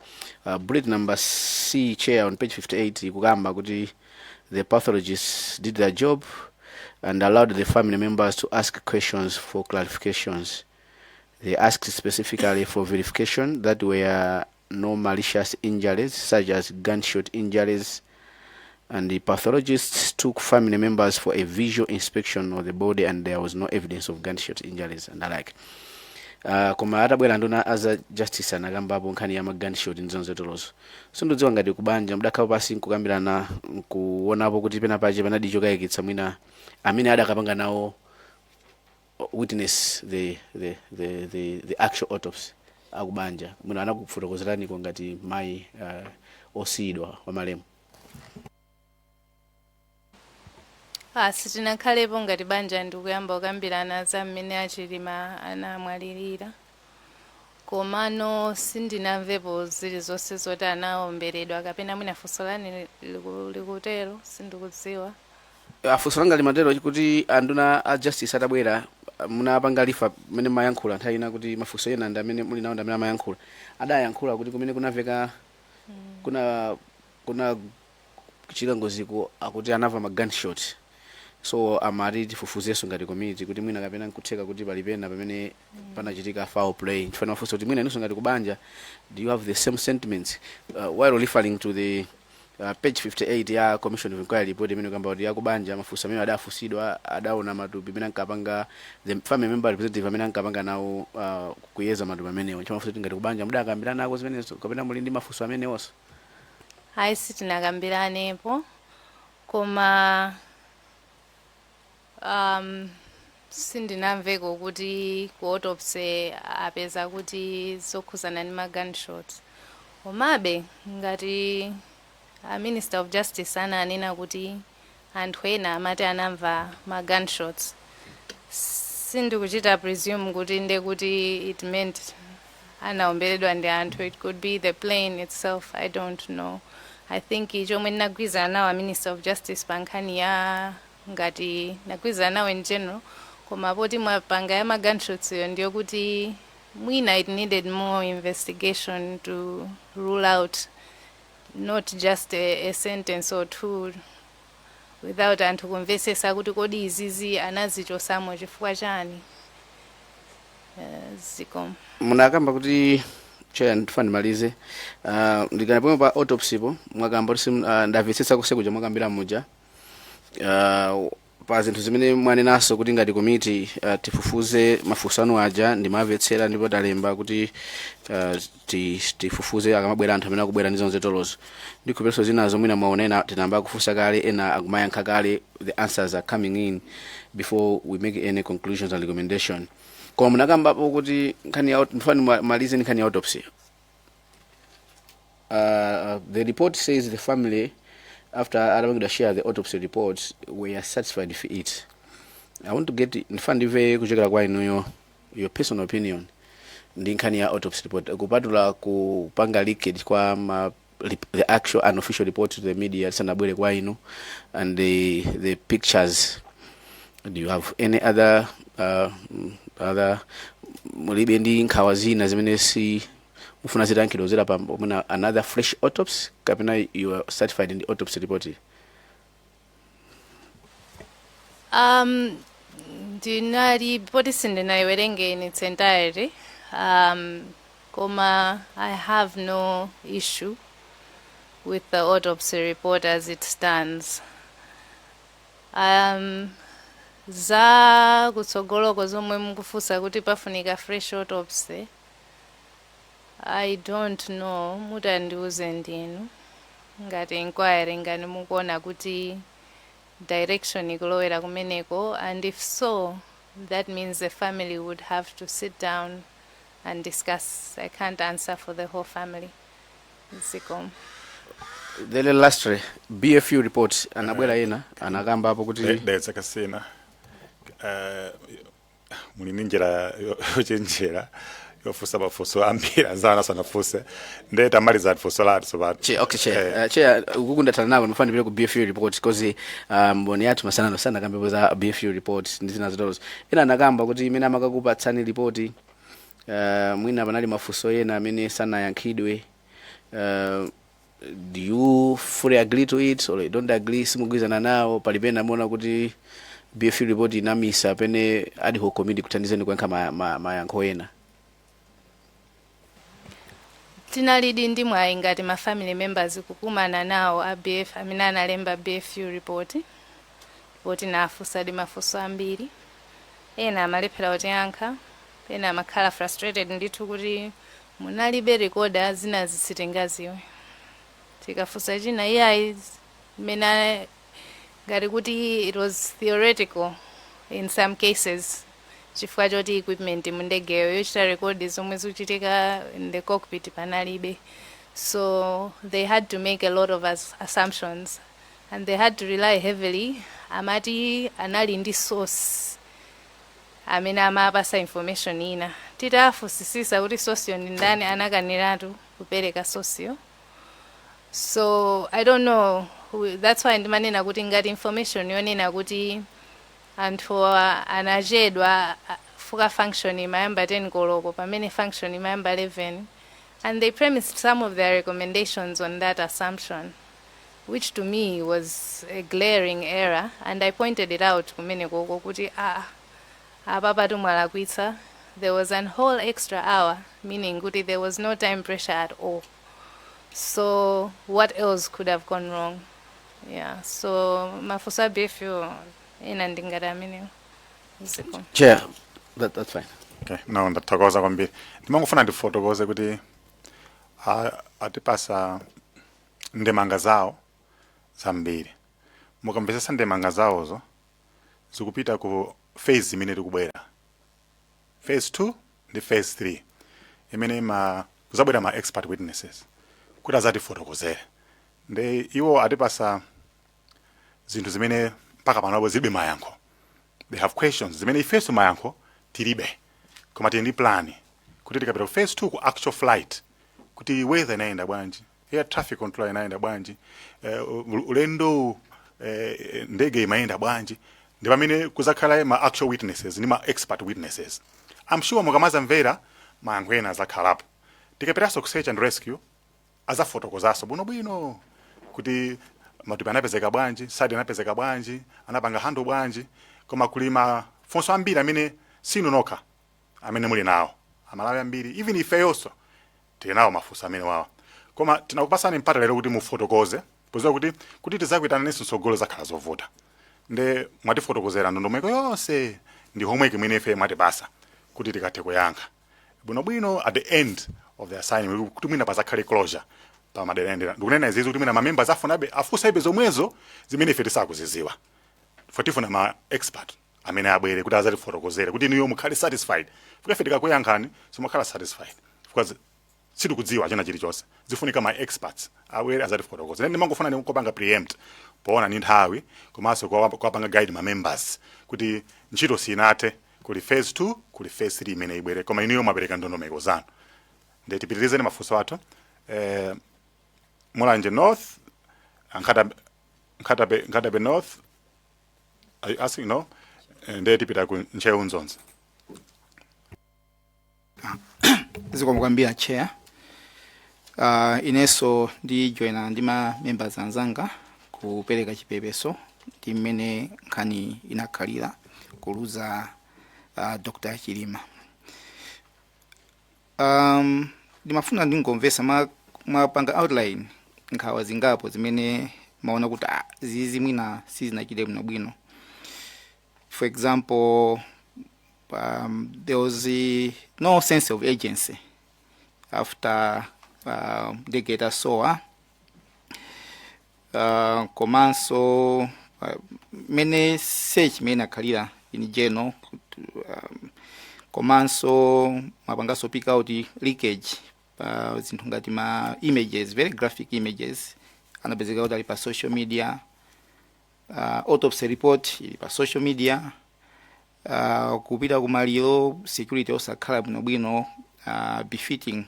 Bullet number C, chair, on page 58 ikukamba kuti the pathologists did their job and allowed the family members to ask questions for clarifications. They asked specifically for verification that were no malicious injuries such as gunshot injuries, and the pathologists took family members for a visual inspection of the body and there was no evidence of gunshot injuries and the like. Koma atabwera nduna aza justice anakambapo nkhani ya ma gunshot ndi zonse. Sindidziwa ngati kubanja mudakhala pasi nkukambirana, nkuonapo kuti pena pache panadi chokayikitsa, mwina amene adakapanga nawo witness the actual autopsy akubanja, mwina anakufotokozeraniko ngati mayi osiyidwa wa malemu? Ah, sitinakhalepo ngati banja ndikuyamba kukambirana za mmene aChilima anamwalirira, komano sindinamvepo zilizonse zoti anaomberedwa, kapena mwina funso lani likutero, sindikudziwa. Funso langa limatero kuti anduna a justice atabwera, munapanga refer mmene mayankhula nthawi ina kuti mafunso ena ndi amene muli nawo ndi amene amayankhula, adayankhula kuti kumene kunamveka kuna kuchita ngoziko akuti anamva ma gunshot, so amati tifufuzenso ngati community kuti mwina kapena nkutheka kuti palipena pamene panachitika foul play. Nchifana mafunso kuti mwina inunso ngati kubanja, do you have the same sentiments, while referring to the page 58 ya commission of inquiry report imene kamba kuti yakubanja mafunso amene adafunsidwa, adaona matupi amene ankapanga the family member representative amene ankapanga nawo kuyeza matupi amenewo. Nchifana mafunso kuti ngati kubanja mudakambirana nako zimenezo kapena muli ndi mafunso amenewonso? Ayi, sitinakambiranepo, koma sindinamveko kuti ku autopsy apeza kuti zokhuzana ndi ma gunshots. Komabe ngati a Minister of Justice ananena kuti anthu ena amati anamva ma gunshots, sindikuchita presume kuti nde kuti it meant anaomberedwa ndi anthu. It could be the plane itself, I don't know. I think chomwe ndinagwirizana nawo a Minister of Justice pa nkhani ya, ngati ndagwirizana nawo in general, koma poti mwapanga ya ma gunshots iyo, ndiyo kuti mwina it needed more investigation to rule out, not just a sentence or two without anthu kumvesesa kuti kodi izizi anazichosamo chifukwa chani. Zikomo. Munakamba kuti, chair, ndifuna ndimalize, ndikana pomwe pa autopsy po mwakamba kuti ndamvetsetsa kusekuja mwakambira muja, pa zinthu zimene mwanenaso kuti ngati komiti tifufuze mafunso anu aja, ndimamvetsera ndipo talemba kuti tifufuze akamabwera anthu amene akubwera ndi zonse tolozo. Ndikhulupirira zinazo mwina mwaona ena tinamba kufunsa kale, ena akumayankha kale, the answers are coming in before we make any conclusions and recommendation. Koma munakambapo kuti nkhani ya, ndifuna malize nkhani ya autopsy. The report says the family, after atapangidwa share the autopsy report, were satisfied with it. I want to get, ndifuna ndimve kuchokera kwa inuyo, your personal opinion ndi nkhani ya autopsy report, kupatula kupanga leakage kwa the actual unofficial report to the media tisanabwere kwa inu, and the pictures. Do you have any other other, mulibe ndi nkhawa zina zimene si mufuna zitayankhidwa zera pa mwina another fresh autopsy, kapena you are satisfied in the autopsy report? Ndinali poti sindinayiwerenge in its entirety, koma I have no issue with the autopsy report as it stands. Za kutsogoloko zomwe mukufunsa kuti pafunika fresh autopsy, I don't know, mutandiuze ndinu ngati inquiry, ngati mukuona kuti direction ikulowera kumeneko, and if so, that means the family would have to sit down and discuss. I can't answer for the whole family. Zikomo. Then lastly, BFU report, anabwera ena anakambapo kuti Dedza Kasina, muli ndi njira yochenjera yofunsa mafunso ambiri anzanu asanafunse, ndiye tamaliza funso lathu tsopano. Chair, okay, chair. Chair, ukuku ndathala nako, ndifuna ndipite ku BFU report because mboni yathu masanano sanakambepo za BFU report ndi zina zotero. Ena anakamba kuti imene amakakupatsani report, mwina panali mafunso ena amene sanayankhidwe. Do you fully agree to it or you don't agree, simugwirizana nawo? Palipena muona kuti BFU report inamisa pene ad hoc committee kuthandizeni kuyankha mayankho ena? Tinalidi ndi mwayi ngati ma family members kukumana nawo a BF amene analemba BFU report, poti nafunsadi mafunso ambiri. Ena amalephera kutiyankha, ena amakhala frustrated ndithu kuti munalibe recorder, zina sitingaziwe. Tikafunsa china, iyayi, mene ngati kuti it was theoretical in some cases, chifukwa choti equipment mundegeyo yochita record zomwe zikuchitika in the cockpit panalibe. So they had to make a lot of assumptions and they had to rely heavily. Amati anali ndi source amene amapasa information ina. Titafunsisisa kuti source yo ndi ndani, anakaniratu kupereka source yo. So I don't know, that's why ndimanena kuti ngati information yonena kuti anthu anachedwa fuka function imayamba 10 koloko pamene function imayamba 11, and they premised some of their recommendations on that assumption, which to me was a glaring error, and I pointed it out kumene koko kuti, ah, apa patu mwalakwitsa. There was an whole extra hour, meaning kuti there was no time pressure at all. So what else could have gone wrong? Yeah, so mafunso a BFU ena ndingati amenewo. Ziko. Chair, that's fine. Okay, no, ndathokoza kwambiri. Ndimangofuna ndifotokoze kuti atipasa ndemanga zawo zambiri. Mukamvetsetsa ndemanga zawozo, zikupita ku phase imene tikubwera, phase 2 ndi phase 3, imene ma kuzabwera ma expert witnesses kuti azatifotokozere. Ndi iwo atipasa zinthu zimene mpaka panopo zilibe mayankho. They have questions zimene ifenso mayankho tilibe, koma tili ndi plan kuti tikapita ku phase 2, ku actual flight, kuti weather inayenda bwanji, air traffic control inayenda bwanji, ulendo ndege imayenda bwanji, ndi pamene kuzakhala ma actual witnesses ndi ma expert witnesses. I'm sure mukamazamvera, mayankho ena azakhalapo. Tikapitanso ku search and rescue, azafotokozaso bwinobwino kuti matupi anapezeka bwanji, sadi anapezeka bwanji, anapanga handle bwanji. Koma kuli mafunso ambiri amene sinu nokha amene muli nawo, Amalawi ambiri, even ifeyonso tili nawo mafunso amene wawa. Koma tinakupasani mpata lero kuti mufotokoze, podziwa kuti tizakuitananenso mtsogolo zakhala zovuta. Nde mwatifotokozera ndondomeko yonse ndi homework imene ife mwatipasa kuti tikathe kuyankha bwinobwino at the end of the assignment, kuti mwina pazakhale closure pa madera endera. Ndikunena izizi kuti mwina mamembers afunabe afunsabe zomwezo zimene ife tisakuziziwa. Ife tifuna ma expert amene abwere kuti azatifotokozere kuti inuyo mukhale satisfied. Fuka ife tikakuyankhani, simumakhala satisfied because sitikudziwa china chilichonse. Zifunika ma experts abwere azatifotokozere. Ndimangofuna ndikupanga preempt poona ni nthawi, komanso kuwapanga guide ma members kuti ntchito sinathe, kuli phase 2, kuli phase 3 imene ibwere. Koma inuyo mwapereka ndondomeko zanu. Ndiye tipitirizeni mafunso athu. Mulanje North, Nkhata Bay North, are you asking? No. Ndiye tipita ku Ntcheu Nzonzi. Zikomo kwambiri, Chair. Inenso ndi joina ndi ma members anzanga kupereka chipepeso ndi mmene nkhani inakhalira kuluza Dr. Chilima. Ndimafuna ndingomvesa mwapanga outline nkhawa zingapo zimene maona kuti zizi mwina sizinachite bwinobwino. For example, there was no sense of urgency after ndege itasowa, komanso mene search imene inakhalira in general, komanso mwapanganso pick out leakage, zinthu ngati ma images, very graphic images anapezeka kuti ali pa social media, autopsy report ili pa social media, kupita kumaliro security osakhala bwinobwino, befitting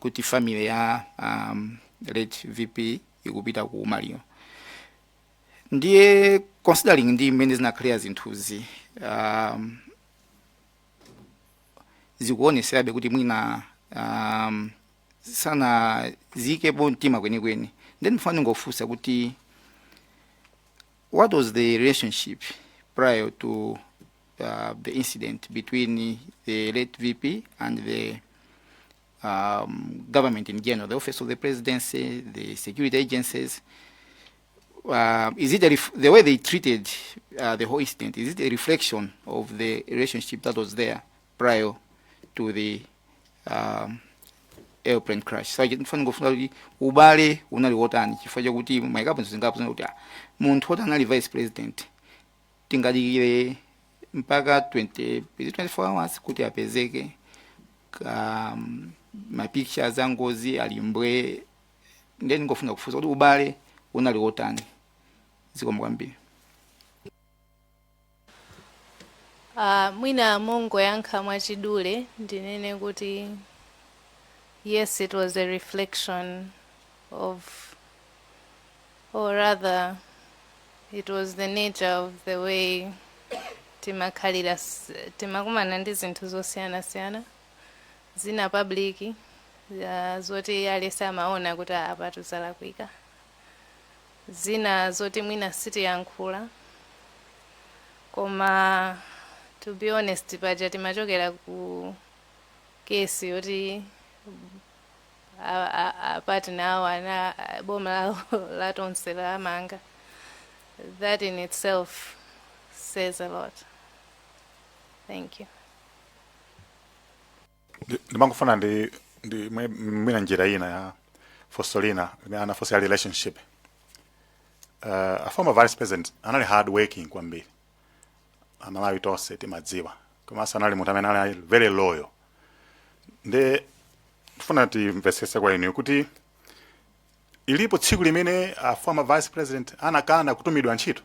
kuti family ya late VP ikupita ku maliro. Ndiye considering ndi mmene zinakhalira zinthuzi, zikuoneserabe kuti mwina sanaziyikepo mtima kwenikweni. Then ndifuna ndingofunsa kuti what was the relationship prior to the incident between the late VP and the Government in general, the Office of the Presidency, the security agencies, is it the way they treated the whole incident, is it a reflection of the relationship that was there prior to the airplane crash? So ndifuna ngofuna kuti ubale unali wotani, chifukwa chakuti mwayikapo zingapo kuti munthu woti anali vice president tingadikire mpaka 20, is it 24 hours kuti apezeke, ma pictures a ngozi ali mbwe. Ndiye ndingofuna kufunsa kuti ubale unali wotani. Zikomo kwambiri. Mwina mongoyankha mwachidule, ndinene kuti yes, it was a reflection of, or rather it was the nature of the way timakhalira, timakumana ndi zinthu zosiyanasiyana, zina public, zoti aliyense amaona kuti apa tuzalakwika, zina zoti mwina sitiyankhula. Koma to be honest, paja timachokera ku kesi yoti apati nawo ana boma lawo latonse lamanga. That in itself says a lot. Thank you. Ndimangofuna ndi mwina njira ina ya funso lina limene anafunsa ya relationship. A former vice president anali hard working kwambiri, Amalawi tonse timadziwa, komanso anali munthu amene anali very loyal. Nde ndifuna timvetsetse kwa inu kuti ilipo tsiku limene a former vice president anakana kutumidwa ntchito,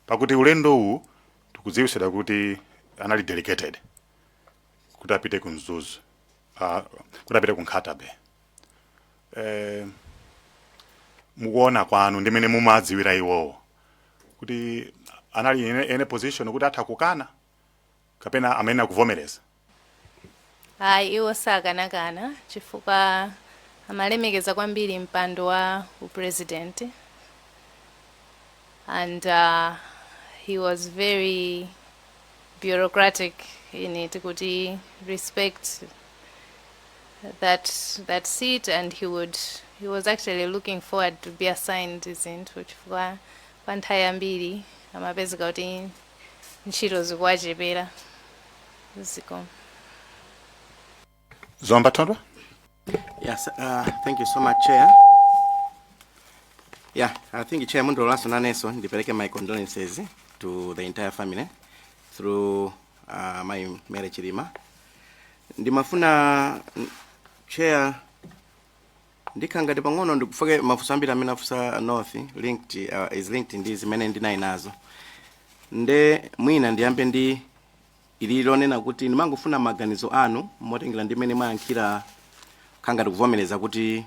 pakuti ulendo uwu tikudziwitsidwa kuti anali delegated kuti apite ku Mzuzu, kuti apite ku Nkhata Bay. Mukuona kwanu ndimene mumadziwira iwowo kuti anali in any position kuti atha kukana kapena amene akuvomereza? Ayi, iwo sakanakana chifukwa amalemekeza kwambiri mpando wa upresident and he was very bureaucratic in it, kuti respect that seat, and he was actually looking forward to be assigned zinthu, chifukwa kwa nthawi yambiri amapezeka kuti ntchito zikuwachepera. Zikomo. Zomba Thondwe. Yes, thank you so much, Chair. Yeah, I think, Chair, mundilolanso nanenso ndipereke my condolences to the entire family through my Mary Chilima. Ndimafuna, Chair, ndikhala ngati pang'ono ndikufoke mafunso ambiri amene afunsa North linked, is linked ndi zimene ndinali nazo. Nde mwina ndiyambe ndi ili lonena kuti ndimangofuna maganizo anu motengera ndi mmene mwayankhira, khangati kuvomereza kuti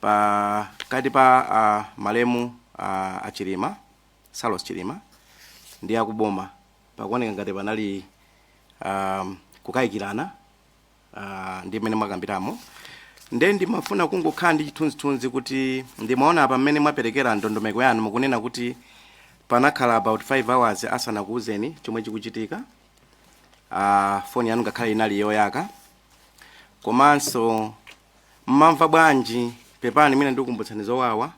pakati pa malemu Achilima, Saulos Chilima, ndi akuboma pakuoneka ngati panali kukayikirana, ndi mmene mwakambiramo. Nde ndimafuna kungokhala ndi chithunzithunzi kuti ndimaona apa mmene mwaperekera ndondomeko yanu, mukunena kuti panakhala about 5 hours asanakuuzeni chomwe chikuchitika, foni yanu ngakhale inali yoyaka. Komanso mmamva bwanji, pepani mwina ndikukumbutsani zowawa,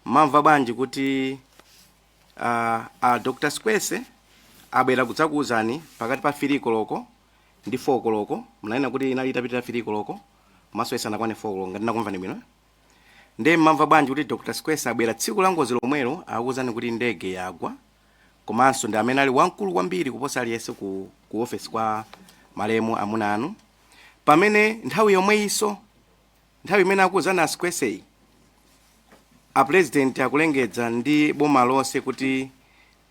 mmamva bwanji kuti Dr Sikwese abwera kudzakuuzani pakati pa 3 koloko ndi 4 koloko? Mnanena kuti inali itapitira 3 koloko komanso isanakwane 4 koloko, ngati ndakumvani bwino. Nde mmamva bwanji kuti Dr Sikwese abwera tsiku la ngozi lomwelo, akuwuzani kuti ndege yagwa, komanso ndi amene ali wamkulu kwambiri kuposa aliyense ku office kwa malemu amuna anu, pamene nthawi yomweyinso, nthawi imene akuwuzani Asikweseyi, a president akulengedza ndi boma lonse kuti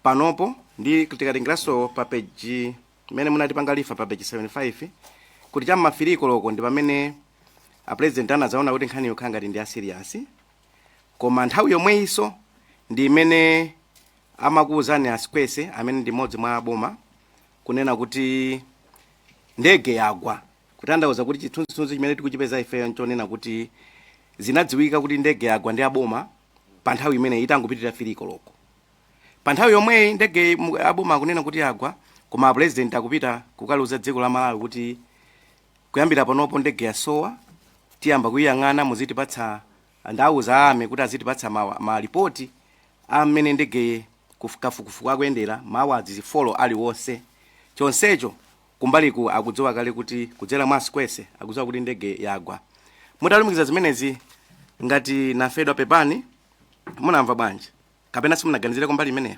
panopo ndi tikatengeranso pa page imene munatipanga refer, pa page 75, kuti cham'ma 3 koloko ndi pamene a president anazaona kuti nkhani yokhala ngati ndi a serious, koma nthawi yomweyinso ndi imene amakuwuzani Asikwese, amene ndi mmodzi mwa boma, kunena kuti ndege yagwa? Kutanthauza kuti chithunzithunzi chimene tikuchipeza ifeyo nchonena kuti zinadziwika kuti ndege yagwa ndi aboma pa nthawi imene itangopitirira 3 koloko. Pa nthawi yomweyi ndege aboma akunena kuti yagwa, koma a president akupita kukaluza dziko la Malawi kuti Kuyambira panopo ndege yasowa, tiyamba kuyiyang'ana, muzitipatsa, ndauza ame kuti azitipatsa malipoti amene ndege kafukufuku akuyendera mawu azifolo aliwonse. Chonsecho kumbaliku akudziwa kale kuti kudzera mwa Sikwese akudziwa kuti ndege yagwa. Mutalumikiza zimenezi ngati nafedwa, pepani, munamva bwanji kapena simunaganizire kumbali imeneyo?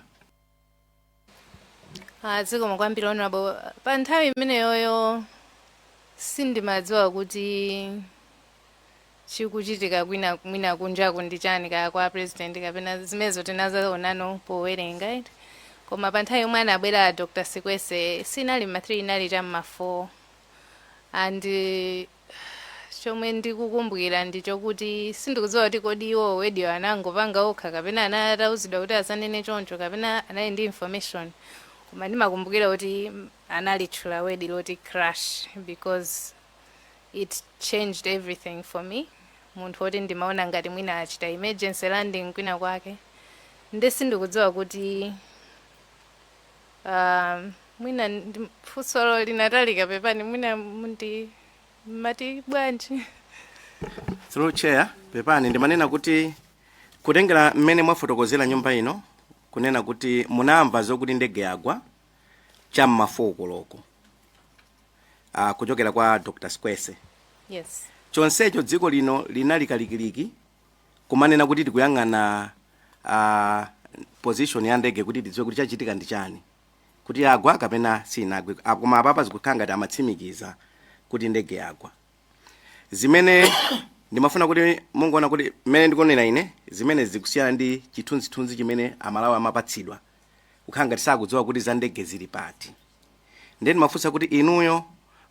Ah, zikomo kwambiri, Honorable. Pa nthawi imeneyoyo sindimadziwa kuti chikuchitika kwina mwina kunjaku ndi chani, kaya kwa President kapena zimenezo tinazaonano powerenga iti. Koma pa nthawi yomwe anabwera Dr. Sikwese sinali ma 3, inali cham'ma 4, and chomwe ndikukumbukira ndi chokuti sindikudziwa kuti kodi iwo word-yo anangopanga okha kapena anatauzidwa kuti azanene choncho kapena anali ndi information, koma ndimakumbukira kuti analitchula word loti "crash" because it changed everything for me. Munthu woti ndimaona ngati mwina achita emergency landing kwina kwake, nde sindikudziwa kuti mwina funsolo linatalika, pepani, mwina mundi mati bwanji? Through Chair, pepani, ndimanena kuti kutengera mmene mwafotokozera nyumba ino kunena kuti munamva zokuti ndege yagwa cham'ma 4 koloko kuchokera kwa Dr. Sikwese. Yes. Chonsecho dziko lino linali kalikiliki kumanena kuti tikuyang'ana position ya ndege kuti tidziwe kuti chachitika ndi chani, kuti yagwa kapena sinagwe. Koma apapa zikukhala ngati amatsimikiza kuti ndege yagwa. Zimene ndimafuna kuti mungoona kuti mmene ndikunena ine zimene zikusiyana ndi chithunzithunzi chimene Amalawi amapatsidwa, kukhala ngati sakudziwa kuti za ndege zili pati. Ndiye ndimafunsa kuti inuyo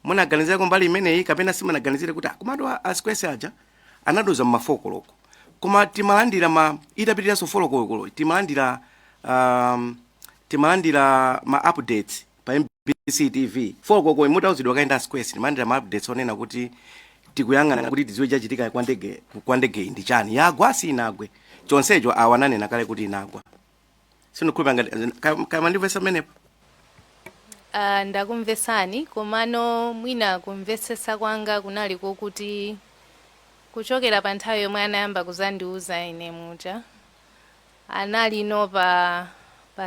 munaganizirako mbali imeneyi kapena simunaganizire kuti komatu aSikwese aja anaduza mma 4 koloko, koma timalandira ma itapitiranso 4 koloko timalandira ma updates pa MBC TV 4 koloko mutauzidwa kaenda aSikwese, timalandira ma updates onena kuti tikuyang'ana kuti tidziwe chachitika kwa ndege iyi ndi chani, yagwa sinagwe, chonsecho awa ananena kale kuti inagwa. Sindikukhulupirira ngati kama ndimvesa pamenepo. Ndakumvesani, komano mwina kumvesesa kwanga kunali kokuti kuchokera pa nthawi yomwe anayamba kuzandiuza ine muja anali ino pa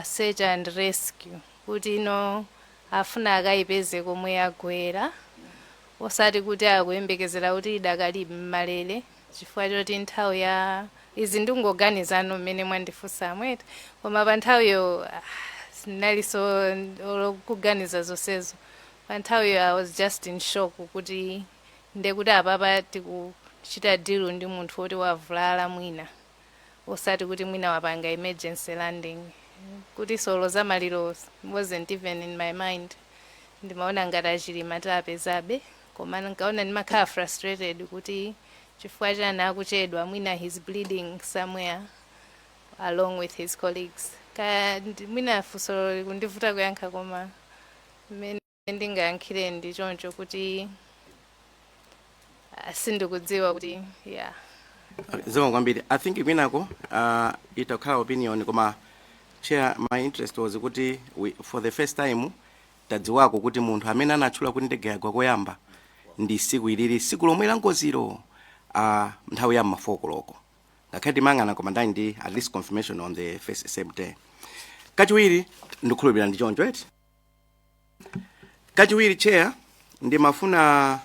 search and rescue kuti ino afuna akayipeze komwe yagwera, osati kuti akuyembekezera kuti idakali mmalere, chifukwa choti nthawi ya izi ndingoganizano mmene mwandifunsa amwete, koma pa nthawiyo sinalinso kuganiza zonsezo. Pa nthawiyo I was just in shock kuti ndekuti apapa tikuchita deal ndi munthu woti wavulala mwina, osati kuti mwina wapanga emergency landing, kuti solo za maliro wasn't even in my mind. Ndimaona ngati aChilima tapezabe, koma nkaona ndimakhala frustrated kuti chifukwa chani akuchedwa, mwina he's bleeding somewhere along with his colleagues. Kaya mwina funso likundivuta kuyankha, koma mmene ndingayankhire ndi choncho kuti sindikudziwa kuti, yeah. Zikomo kwambiri. I think kwinako itakhala opinion, koma Chair, my interest was kuti for the first time tadziwako kuti munthu amene anatchula kuti ndege yagwa koyamba ndi siku ilili, siku lomwe la ngozilo, nthawi ya ma 4 koloko, ngakhale timang'ana, koma ndali ndi at least confirmation on the first same day. Kachiwiri, ndikukhulupirira ndi choncho eti? Kachiwiri, Chair, ndimafuna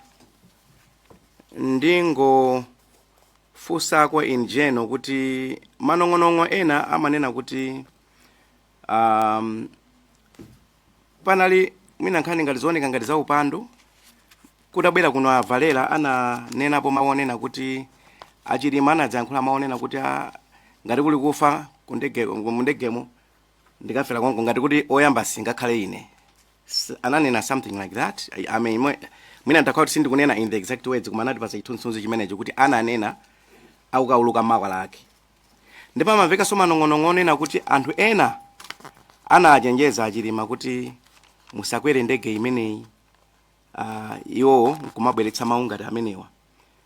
ndingofunsako in general kuti manong'onong'o ena amanena kuti panali mwina nkhani ngati zooneka ngati za upandu. Kutabwera kuno a Valera ananenapo maonena kuti aChilima anadzayankhula maonena kuti ngati kuli kufa kundege mundegemo ndikafera konko, ngati kuti oyamba singakhale ine. Ananena something like that. I mean, mwina ndakhala kuti sindikunena in the exact words, koma anatipasa chithunzithunzi chimenecho kuti ananena akukauluka makwala ake. Ndipo amamvekanso manong'onong'o onena kuti anthu ena anachenjeza aChilima kuti musakwere ndege imeneyi, iwowo nkumabweretsa mawu ngati amenewa.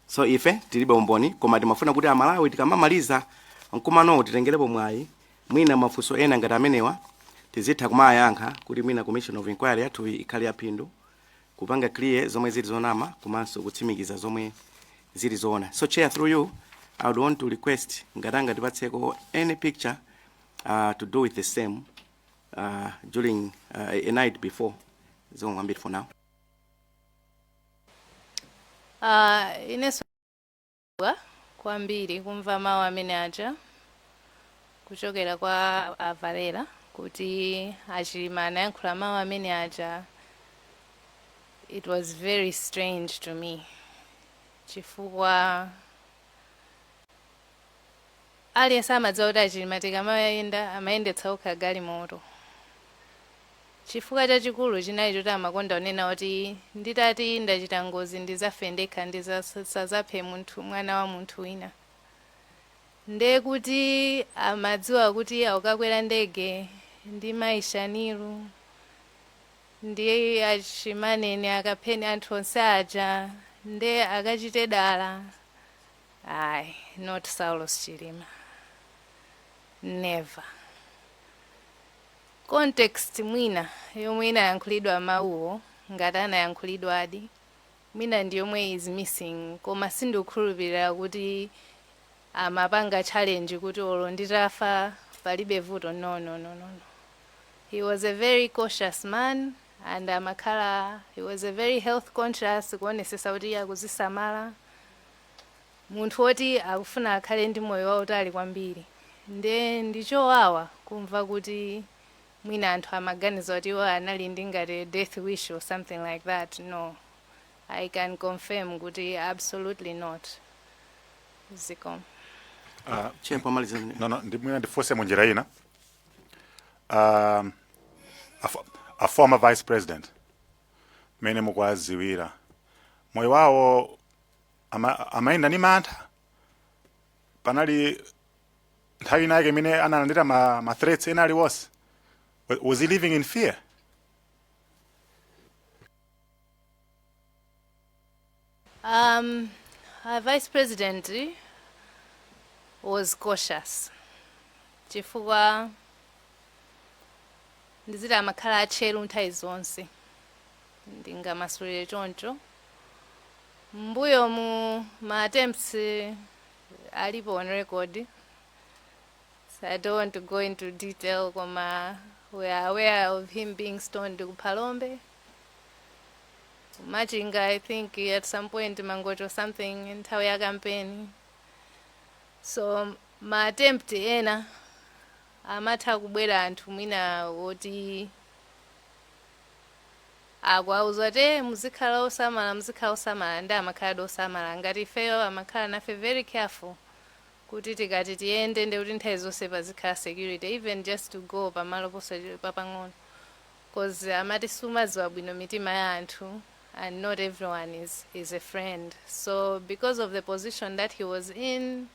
So ife tilibe umboni, koma timafuna kuti Amalawi tikamamaliza mkumanowo titengerepo mwayi, mwina mafunso ena ngati amenewa tizitha kumayankha kuti mwina commission of inquiry yathu ikhale yaphindu. Kupanga clear zomwe zili zonama komanso kutsimikiza zomwe zili zoona. So Chair, through you, I would want to request ngati angatipatseko any picture to do with the same during a night before. Zikomo kwambiri for now. Inenso kwambiri kumva mawu amene aja kuchokera kwa a Valera kuti aChilima anayankhula mawu amene aja. It was very strange to me chifukwa aliyense amadziwa kuti aChilima tikamayenda amayendetsa okha galimoto. Chifukwa chachikulu chinali choti amakonda kunena kuti nditati ndachita ngozi ndizafe ndekha, ndisazaphe munthu, mwana wa munthu wina. Nde kuti amadziwa kuti akukakwera ndege ndi mayi Shaniru ndi achimanene akapheni anthu onse aja, nde akachite dala? Ayi, not Saulos Chilima, never. Context mwina yomwe inayankhulidwa mawuwo, ngati anayankhulidwadi, mwina ndi yomwe is missing, koma sindikukhulupirira kuti amapanga challenge kuti olo nditafa palibe vuto. No, no, no, no, no. He was a very cautious man and amakhala, he was a very health conscious, kuonesesa kuti iye akuzisamala, munthu woti akufuna akhale ndi moyo wautali kwambiri. Nde ndichowawa kumva kuti mwina anthu amaganiza kuti iwo anali ndi ngati death wish or something like that. No, I can confirm kuti absolutely not. Zikomo. Chair, pomaliza. No, mwina ndifunse munjira ina. A former vice president, mene mukwaziwira moyo wawo, amayenda ndi mantha? Panali nthawi inake imene analandira ma threats ena aliwonse? Was he living in fear? Our vice president was cautious chifukwa ndiziti amakhala atcheru nthawi zonse, ndingamasulire choncho. Mbuyo mu ma attempts alipo on record, so I don't want to go into detail, koma we are aware of him being stoned ku Phalombe, Machinga, I think at some point Mangochi or something, nthawi ya campaign. So ma attempt ena amatha kubwera anthu mwina woti akuauza kuti "Eh, muzikhala osamala, muzikhala osamala," ndi amakhala osamala. Ngati ifeyo amakhala nafe very careful kuti tikati tiyende ndi kuti nthawi zonse pazikhala security, even just to go pamalo papang'ono, cause amati sumadziwa bwino mitima ya anthu and not everyone is a friend. So because of the position that he was in,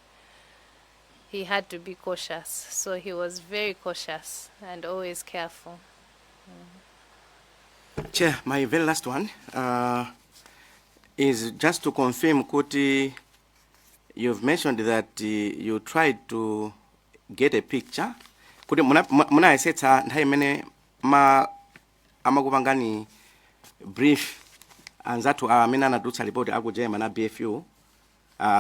he had to be cautious. So he was very cautious and always careful. Chair, my very last one is just to confirm kuti you've mentioned that you tried to get a picture kuti munayesetsa nthawi imene ma amakupangani brief anzathu amene anatulutsa ripoti aku German na BFU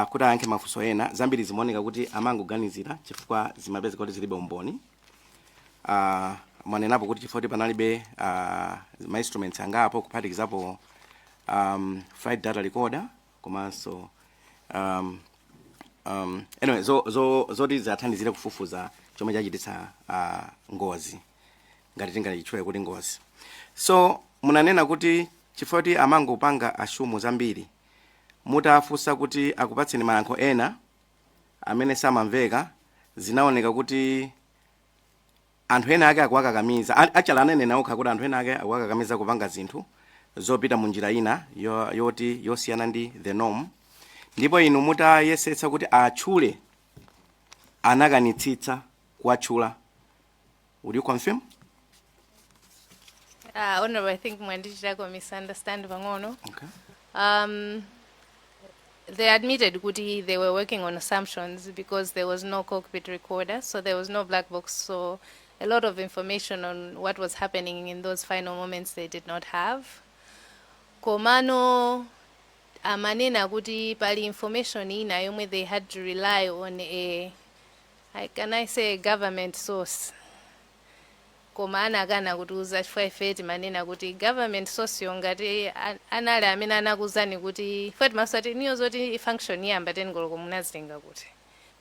kuti ayankhe mafunso ena. Zambiri zimaoneka kuti amangoganizira chifukwa zimapezeka kuti zilibe umboni. Mwanenapo kuti chifukwa kuti panalibe ma instruments angapo, kuphatikizapo flight data recorder komanso anyway, zoti zathandizire kufufuza chomwe chachititsa ngozi, ngati tingachitchule kuti ngozi. So munanena kuti chifukwa kuti amangopanga assume zambiri, mutafunsa kuti akupatseni mayankho ena amene samamveka, zinaoneka kuti anthu ena ake akuwakakamiza. Actually ananena okha kuti anthu ena ake akuwakakamiza kupanga zinthu zopita mu njira ina yoti yosiyana ndi the norm, ndipo inu mutayesetsa kuti atchule anakanitsitsa kuwatchula. Would you confirm? Honorable, I think mwandichitako misunderstand pang'ono. Okay. They admitted kuti they were working on assumptions because there was no cockpit recorder, so there was no black box, so a lot of information on what was happening in those final moments they did not have. Komano amanena kuti pali information ina yomwe they had to rely on a can I say a government source, koma anakana kutiuza chifukwa ife timanena kuti government source yo ngati anali amene anakuuzani kuti ife timasati niyo zoti function iyamba 10 koloko munazitenga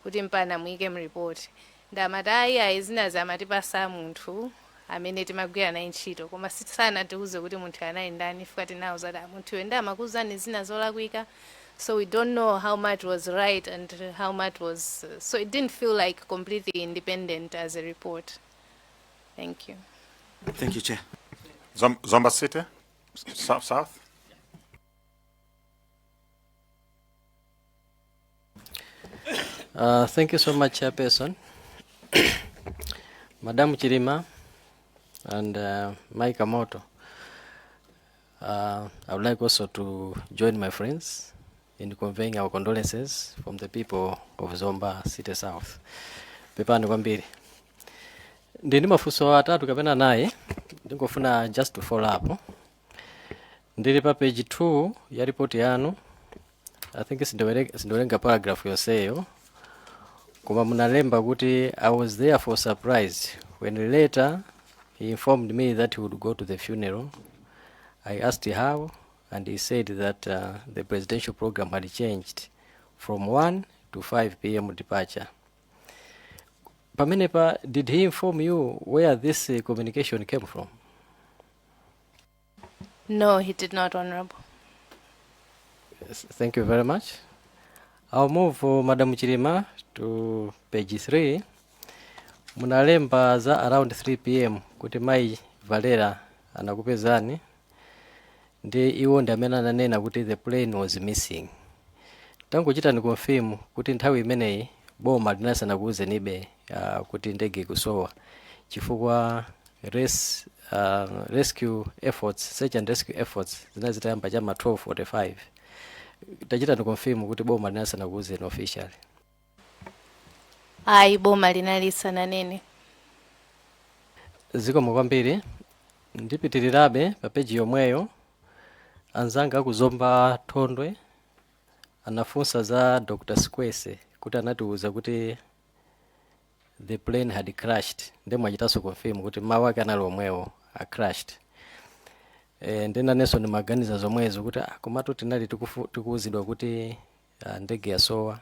kuti mpana muyike mripoti. Ndamati ayi ayi, zinazi amatipasa munthu amene timagwira naye ntchito, koma sanatiuze kuti munthu anali ndani. Ifika tinawuza kuti, "Ah, munthuyo ndi amakuuzani zina zolakwika." So we don't know how much was right and how much was, so it didn't feel like completely independent as a report. Thank you. Thank you, Chair. Zomba City, South, South. Thank you so much, Chairperson. Madam Chilima and Mike Amoto. I would like also to join my friends in conveying our condolences from the people of Zomba City South. Pepani kwambiri. Ndi mafunso atatu kapena anayi, ndingofuna just to follow up. Ndili pa page 2 ya report yanu. I think sindiwerenga paragraph yonseyo, koma munalemba kuti, "I was therefore surprised when later he informed me that he would go to the funeral. I asked how, and he said that the presidential program had changed from 1 to 5 p.m. departure." Pamenepa, did he inform you where this communication came from? No, he did not, Honorable. Yes, thank you very much. I'll move, Madam Chilima, to page 3. Munalemba za around 3 p.m. kuti Mai Valera anakupezani ndi iwo ndi amene ananena kuti the plane was missing. Tangochitani confirm kuti nthawi imeneyi boma linasanakuwuzenibe kuti ndege ikusowa, chifukwa rescue efforts, search and rescue efforts zinali zitayamba chama 12:45. Tachitani confirm kuti boma linasanakuwuzeni officially. Ayi, boma linali lisananene. Zikomo kwambiri. Ndipitirirabe pa peji yomweyo. Anzanga akuzomba Thondwe anafunsa za Dr. Squese kuti anatiuza kuti the plane had crashed, ndi mwachitanso confirm kuti mawu ake anali omwewo, a crashed. Ndinanenso ndimaganiza zomwezo kuti, ah, komatu tinali tikuwuzidwa kuti ndege yasowa,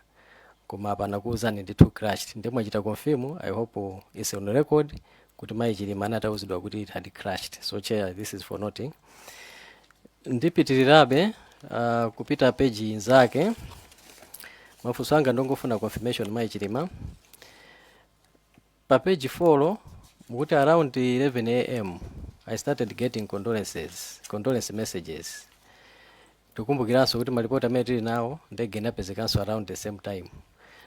koma apa anakuwuzani ndithu crashed. Ndi mwachita confirm. I hope it's on record kuti Mayi Chilima anatawuzidwa kuti it had crashed. So, Chair, this is for noting. Ndipitirirabe kupita peji inzake. Mafunso anga ndongofuna confirmation, Mayi Chilima. Pa page 4 mukuti, "Around 11 a.m. I started getting condolence messages." Tikumbukiranso kuti malipoti amene tili nawo, ndege inapezekanso around the same time.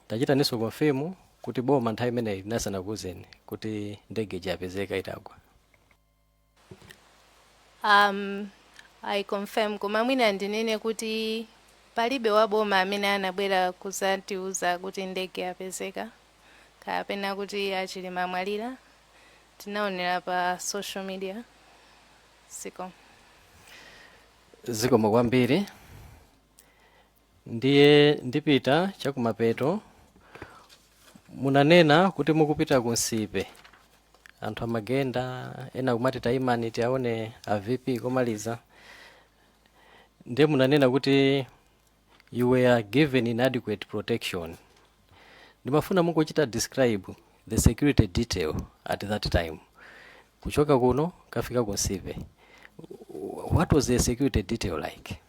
Tachitaninso confirm kuti boma nthawi imeneyi linasanakuwuzeni kuti ndege ija yapezeka itagwa. I confirm, koma mwina ndinene kuti palibe wa boma amene anabwera kuzatiuza kuti ndege yapezeka kapena kuti aChilima amwalira. Tinaonera pa social media siko. Zikomo kwambiri. Ndiye ndipita chakumapeto. Munanena kuti mukupita ku Nsipe anthu amagenda, ena kumati tayimani tiaone a VP komaliza. Ndiye munanena kuti you were given inadequate protection. Ndimafuna mungochita describe the security detail at that time, kuchoka kuno kafika ku Nsipe. What was the security detail like?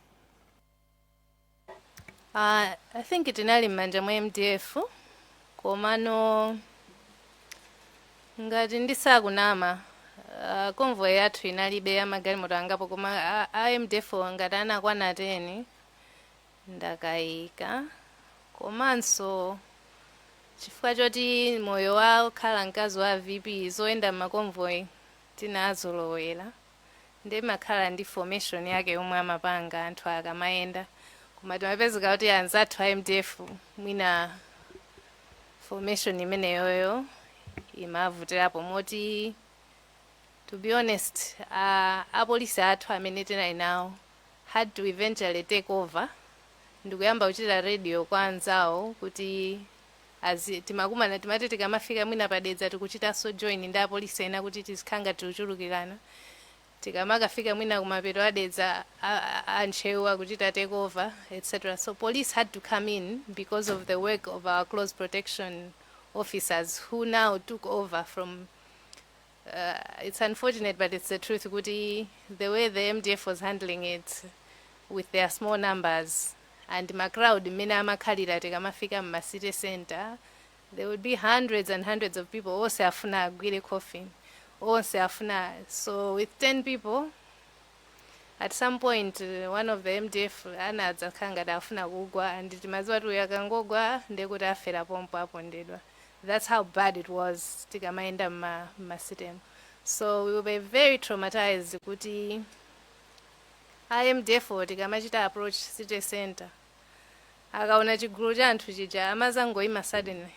I think tinali m'manja mwa MDF, komano ngati ndisakunama, convoy yathu inalibe amagalimoto angapo, koma a MDF ngati anakwana 10 ndakayika. Komanso chifukwa choti moyo wa kukhala mkazi wa VP, zoyenda m'ma convoy tinazolowera, ndi makhala ndi formation yake yomwe amapanga anthu akamayenda, koma timapezeka kuti anzathu a MDF mwina formation imeneyoyo imavutirapo, moti to be honest, apolisi athu amene tinali nawo had to eventually take over ndikuyamba kuchita radio kwa anzawo kuti timakumana, timati tikamafika mwina padedza tikuchitanso join ndi apolisi ena kuti tizikhala tikuchulukirana. Tikamakafika mwina kumapeto adedza, antchewu akuchita take over, etc. So police had to come in because of the work of our close protection officers, who now took over from it's unfortunate, but it's the truth kuti the way the MDF was handling it with their small numbers and ma crowd mmene amakhalira, tikamafika mma city center there would be hundreds and hundreds of people, onse afuna agwire coffin, onse afuna. So with 10 people, at some point one of the MDF anadzakhala ngati afuna kugwa, and timadziwa kuti uyu akangogwa ndekuti afera pompo, apondedwa. That's how bad it was tikamayenda mma city mu. So we were very traumatized kuti MDF tikamachita approach city center, akaona chigulu cha anthu chija amazangoyima suddenly,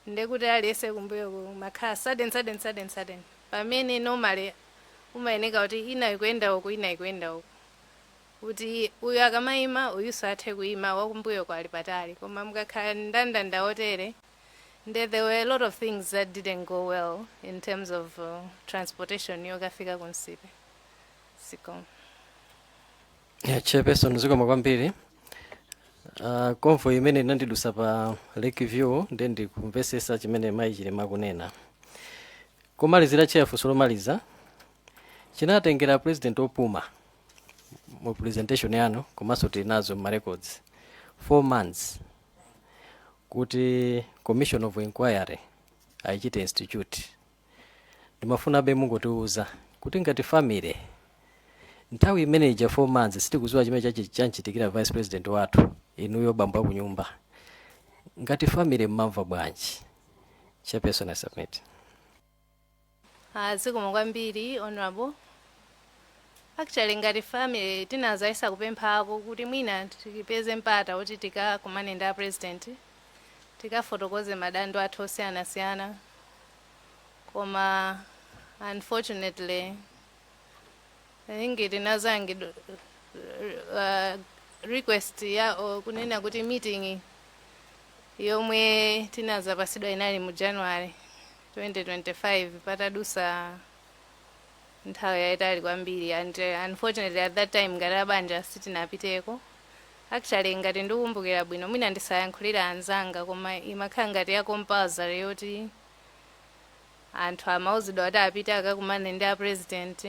ndekuti aliyense kumbuyo makhala sudden, sudden, sudden, sudden, pamene normally umayeneka kuti ina ikuyenda uku, ina ikuyenda uku, kuti uyu akamayima uyuso athe kuyima, wakumbuyo kwali patali. Koma mukakhala ndandanda otere, nde there were a lot of things that didn't go well in terms of transportation yokafika kunsipe siko. Yeah, Chairperson, zikomo kwambiri. Convoy imene inandidusa pa Lake View, ndiye ndikumvesesa chimene mayi Chilima kunena. Kumalizira, Chair, funso lomaliza: chinatengera President opuma mu presentation yanu, komanso tili nazo ma records, 4 months kuti commission of inquiry ayichite institute. Ndimafunabe mungotiuza kuti ngati family, nthawi imene ija 4 months sitikudziwa chimene chanchitikira vice president wathu, inuyo bambo akunyumba, ngati family mmamva bwanji? Chairperson, I submit. Ah, zikomo kwambiri, Honorable. Actually, ngati family tinazayesa kupemphako kuti mwina tipeze mpata kuti tikakumane ndi a President, tikafotokoze madando athu osiyanasiyana, koma unfortunately I think tinazangi request ya kunena kuti meeting yomwe tinazapasidwa inali mu January 2025, patadusa nthawi yayitali kwambiri, and unfortunately at that time ngati abanja sitinapiteko. Actually, ngati ndikukumbukira bwino, mwina ndisayankhulira anzanga, koma imakhala ngati ya compulsory yoti anthu amauzidwa kuti apite akakumane ndi a President,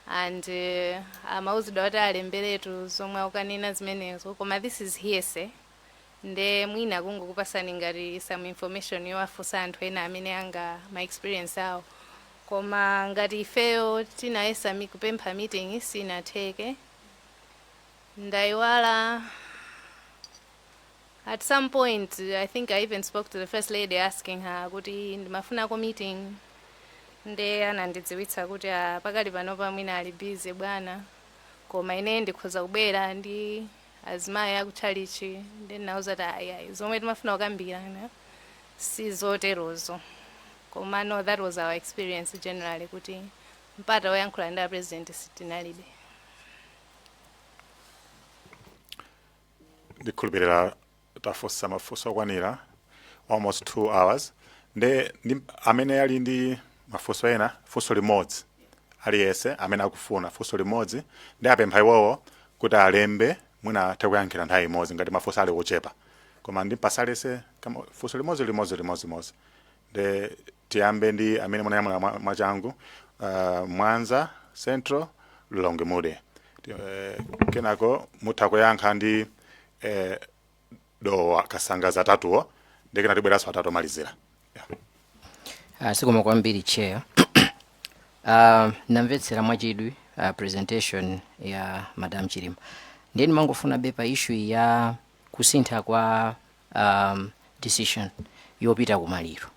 and amauzidwa kuti alemberetu zomwe akukanena zimenezo. Koma this is hearsay, nde mwina kungokupasani ngati some information yowafunsa anthu ena amene anga ma experience awo. Koma ngati ifeyo tinayesa kupempha meeting, sinatheke. Ndayiwala, at some point I think I even spoke to the First Lady asking her kuti ndimafunako meeting, nde anandidziwitsa kuti, "Ah, pakali panopa mwina ali busy bwana, koma ine ndikhoza kubwera ndi azimayi akutchalichi." Ndi ndinawuza kuti ayi, ayi, zomwe timafuna kukambirana si zoterozo. Koma no, that was our experience generally, kuti mpata woyankhula ndi a President sitinalibe. Ndikhulupirira tafunsa mafunso okwanira almost 2 hours. Nde ndi amene ali ndi mafunso ena, funso limodzi aliyense amene akufuna funso limodzi, ndi apempha iwowo kuti alembe, mwina athe kuyankhira nthawi imodzi ngati mafunso ali ochepa. Koma ndimpasa aliyense funso limodzi, limodzi, limodzi, limodzi. Nde tiyambe ndi amene munayamula mwachangu, Mwanza Central, Lilongwe Mude. Kenako mutha kuyankha ndi Dowa Kasangaza, atatuwo, ndi kena tibweranso atatu omalizira. Zikomo kwambiri, Chair. Namvetsera mwachidwi presentation ya Madam Chilima. Ndiye ndimangofuna be pa issue ya kusintha kwa decision yopita kumaliro.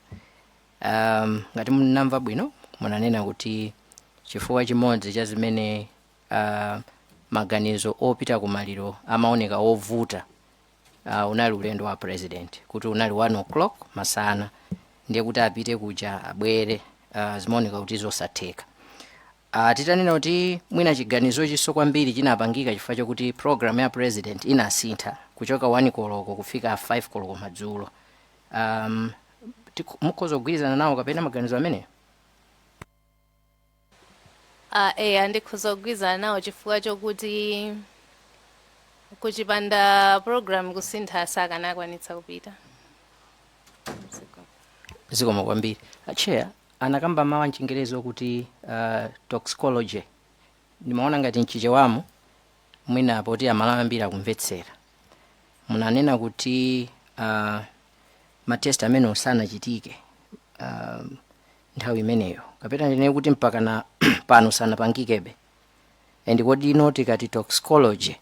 Ngati munamva bwino, munanena kuti chifukwa chimodzi cha zimene maganizo opita kumaliro amaoneka ovuta unali ulendo wa President, kuti unali 1 o'clock masana, ndiye kuti apite kuja abwere, zimaoneka kuti zosatheka. Titanena kuti mwina chiganizochiso kwambiri chinapangika chifukwa chokuti program ya president inasintha kuchoka 1 koloko kufika 5 koloko madzulo, mukhoza kugwirizana nawo kapena maganizo ameneyo? Eya, ndikhoza kugwirizana nawo chifukwa chokuti kuchipanda program kusintha sakanakwanitsa kupita. Zikomo kwambiri. Chair, anakamba mawu amchingerezi okuti toxicology. Ndimaona ngati mchichewamo mwina poti Amalawi ambiri akumvetsera, munanena kuti ma test amene sanachitike nthawi imeneyo, kapena ndinene kuti mpaka na pano sanapangikebe. And kodi ino tikati toxicology,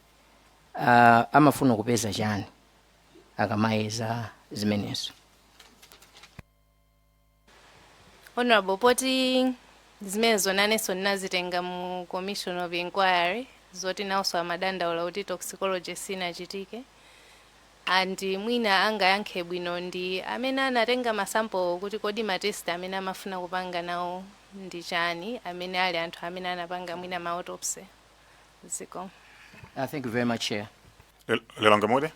amafuna kupeza chani akamayeza zimenezo? Honorable, poti zimenezo nanenso ndinazitenga mu commission of inquiry, zoti nawonso amadandaula kuti toxicology sinachitike, and mwina angayankhe bwino ndi amene anatenga ma sample kuti kodi ma test amene amafuna kupanga nawo ndi chani, amene ali anthu amene anapanga mwina ma autopsy. Ziko. Thank you very much, Chair. Lilongwe Mude.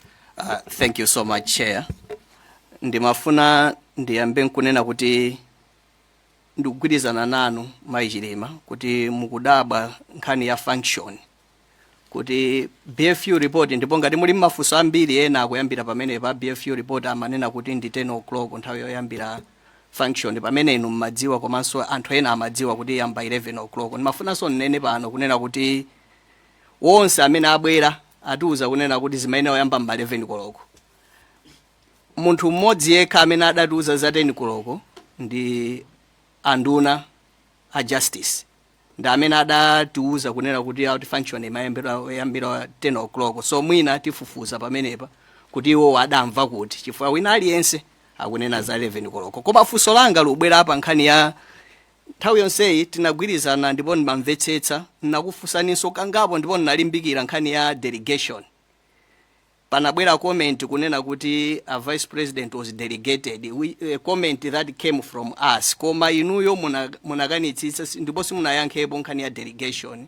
Thank you so much, Chair. Ndimafuna ndiyambe nkunena kuti ndikugwirizana nanu, Mayi Chilima, kuti mukudabwa nkhani ya function kuti BFU report, ndipo ngati muli mafunso ambiri ena akuyambira pamenepa, BFU report amanena kuti ndi 10 o'clock nthawi yoyambira function, pamene inu mmadziwa komanso anthu ena amadziwa kuti yamba 11 o'clock. Ndimafunanso nnene pano kunena kuti wonse amene abwera atiuza kunena kuti zimayenera kuyamba mma 11 koloko. Munthu mmodzi yekha amene adatiuza za 10 koloko ndi anduna a justice, ndi amene adatiuza kunena kuti out function imayambira yambira 10 o'clock. So mwina tifufuza pamenepa kuti iwo adamva kuti, chifukwa wina aliyense akunena za 11 koloko. Koma funso langa lubwera pa nkhani ya nthawi yonseyi tinagwirizana ndipo ndimamvetsetsa, nakufunsaninso kangapo ndipo ndinalimbikira nkhani ya delegation. Panabwera comment kunena kuti a vice president was delegated, a comment that came from us, koma inuyo munakanitsitsa ndipo simunayankhepo nkhani ya delegation.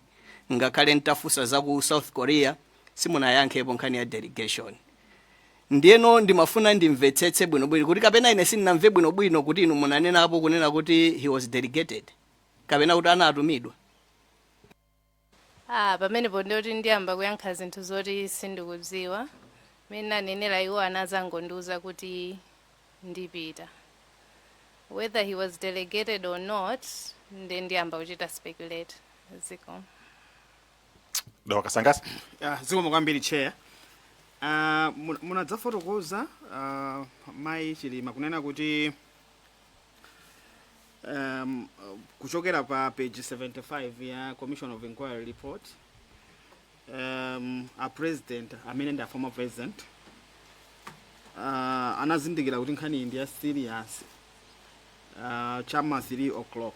Ngakhale ntafunsa za ku South Korea, simunayankhepo nkhani ya delegation. Ndiyeno ndimafuna ndimvetsetse bwinobwino kuti kapena ine sindinamve bwinobwino kuti inu munanenapo kunena kuti he was delegated kapena kuti anatumidwa. Ah, pamenepo ndiyoti ndiyamba kuyankha zinthu zoti sindikudziwa. Mmene nanenera, iwo anazangondiuza kuti ndipita. Whether he was delegated or not, nde ndiyamba kuchita speculate. Ziko. Dowa Kasangasa. Zikomo kwambiri, Chair. Munadzafotokoza, Mayi Chilima, kunena kuti kuchokera pa page 75 ya commission of inquiry report, a president amene ndi a former president anazindikira kuti nkhani iyi ndi ya serious chama 3 o'clock.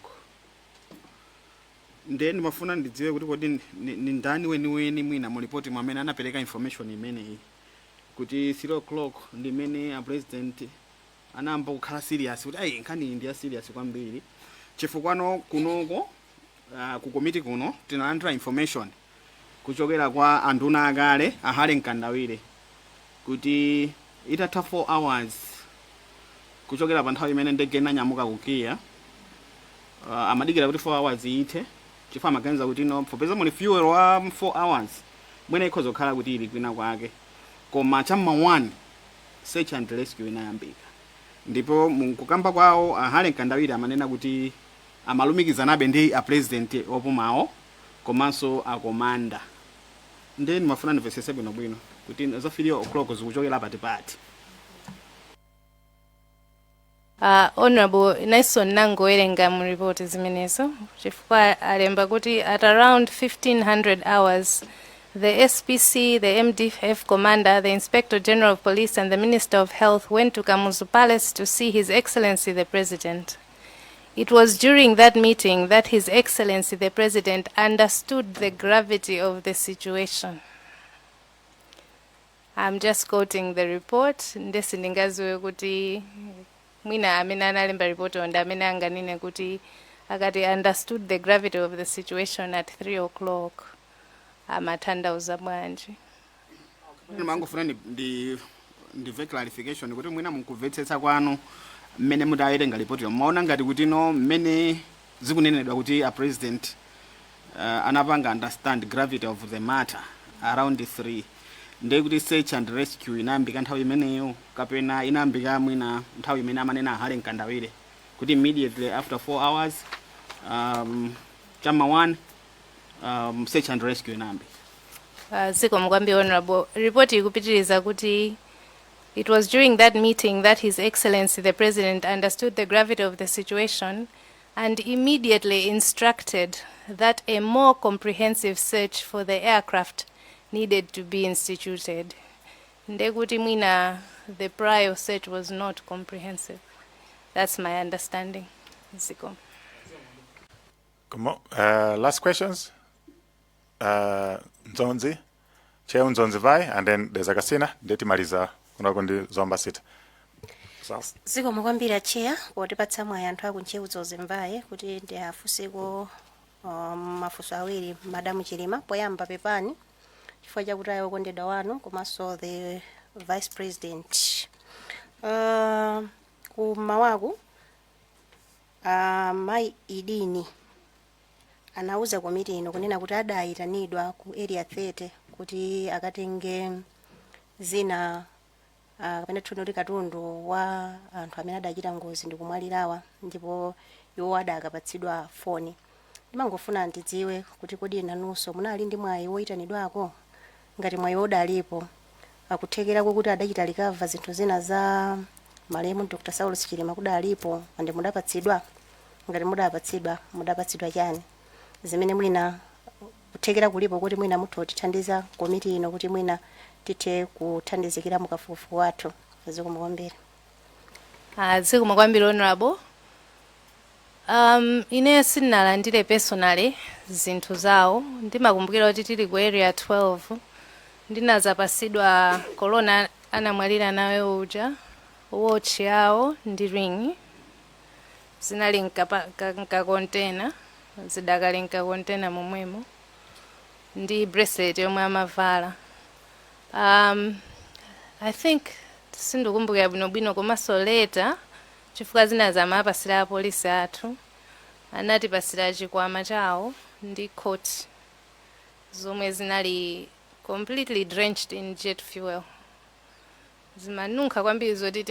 Nde ndimafuna ndidziwe kuti kodi ni ndani weniweni mwina mu ripoti mwamene anapereka information imeneyi kuti 3 o'clock ndi imene a president anayamba kukhala serious kuti ayi, nkhani iyi ndi ya serious kwambiri? Chifukwano kunoko, ku komiti kuno tinalandira information kuchokera kwa anduna akale a Harry Mkandawire kuti itatha 4 hours kuchokera pa nthawi imene ndege inanyamuka ku KIA, amadikira kuti 4 hours ithe chifukwa amaganiza kuti no, popeza muli fuel wa 4 hours, mwina ikhoza kukhala kuti ili kwina kwake. Koma cham'ma 1 search and rescue inayambika, ndipo mukukamba kwawo a Harry Mkandawire amanena kuti amalumikizanabe ndi a president opumawo komanso a commander. Ndiye ndimafuna ndimvetsetse bwinobwino kuti za 3 o'clock zikuchokera patipati. Honorable, nanenso nangowerenga mu report zimenezo, chifukwa alemba kuti at around 1500 hours the SPC, the MDF commander, the Inspector General of Police and the Minister of Health went to Kamuzu Palace to see His Excellency the President. It was during that meeting that His Excellency the President understood the gravity of the situation. I'm just quoting the report. Nde sindingaziwe kuti mwina amene analemba report ndi amene anganene kuti Akati understood the gravity of the situation at 3 o'clock, amatanthauza bwanji? Mangofuna ndimve clarification kuti mwina mukumvetsetsa kwanu mmene mutawerenga ripoti, maona ngati kuti no, mmene zikunenedwa kuti a president anapanga understand gravity of the matter around 3, ndiye kuti search and rescue inayambika nthawi imeneyo, kapena inayambika mwina nthawi imene amanena a Harry Mkandawire kuti immediately after 4 hours, chama 1, search and rescue inayambika? Zikomo kwambiri, Honorable. Report ikupitiriza kuti it was during that meeting that His Excellency the President understood the gravity of the situation and immediately instructed that a more comprehensive search for the aircraft needed to be instituted. Ndekuti mwina the prior search was not comprehensive. That's my understanding. Zikomo. Come on. Last questions. Nzonzi, Chair Nzonzi Vai, and then there's Akasina, ndetimaliza kunako ndi Zomba City. So, Zikomo kwambiri, Chair, potipatsa mwayi anthu aku Ntcheu Mvaye kuti ndiafunseko mafunso awiri Madamu Chilima. Poyamba, pepani chifukwa chakuti ayi okondedwa wanu komanso the Vice President. Kumawaku Mayi Idini anauza komiti ino kunena kuti adayitanidwa ku Area 30 kuti akatenge zina, kapena tikuti kuti katundu wa anthu amene adachita ngozi ndi kumwalirawa, ndipo iwo adakapatsidwa foni. Ndimangofuna ndidziwe kuti kodi nanunso munali ndi mwayi woyitanidwako? Ngati mwayi udalipo, akuthekerako kuti adachita recover zinthu zina za malemu Dr Saulos Chilima kudalipo andi mudapatsidwa? Ngati mudapatsidwa, mudapatsidwa chani zimene mwina kuthekera kulipo kuti mwina mutha kutithandiza komiti ino kuti mwina tithe kuthandizikira mukafukufuku wathu? Zikomo kwambiri. Ah, zikomo kwambiri, Honorable. Ine sindinalandire personally zinthu zawo. Ndimakumbukira kuti tili ku Area 12 ndinazapasidwa korona anamwalira nayo uja, watch yawo ndi ring. Zinali nka container, zidakali nka container momwemo, ndi bracelet yomwe amavala. I think sindikumbukira bwinobwino, komanso later, chifukwa zina zamapasira apolisi athu, anatipasira chikwama chawo ndi coat zomwe zinali completely drenched in jet fuel, zimanunkha kwambiri zoti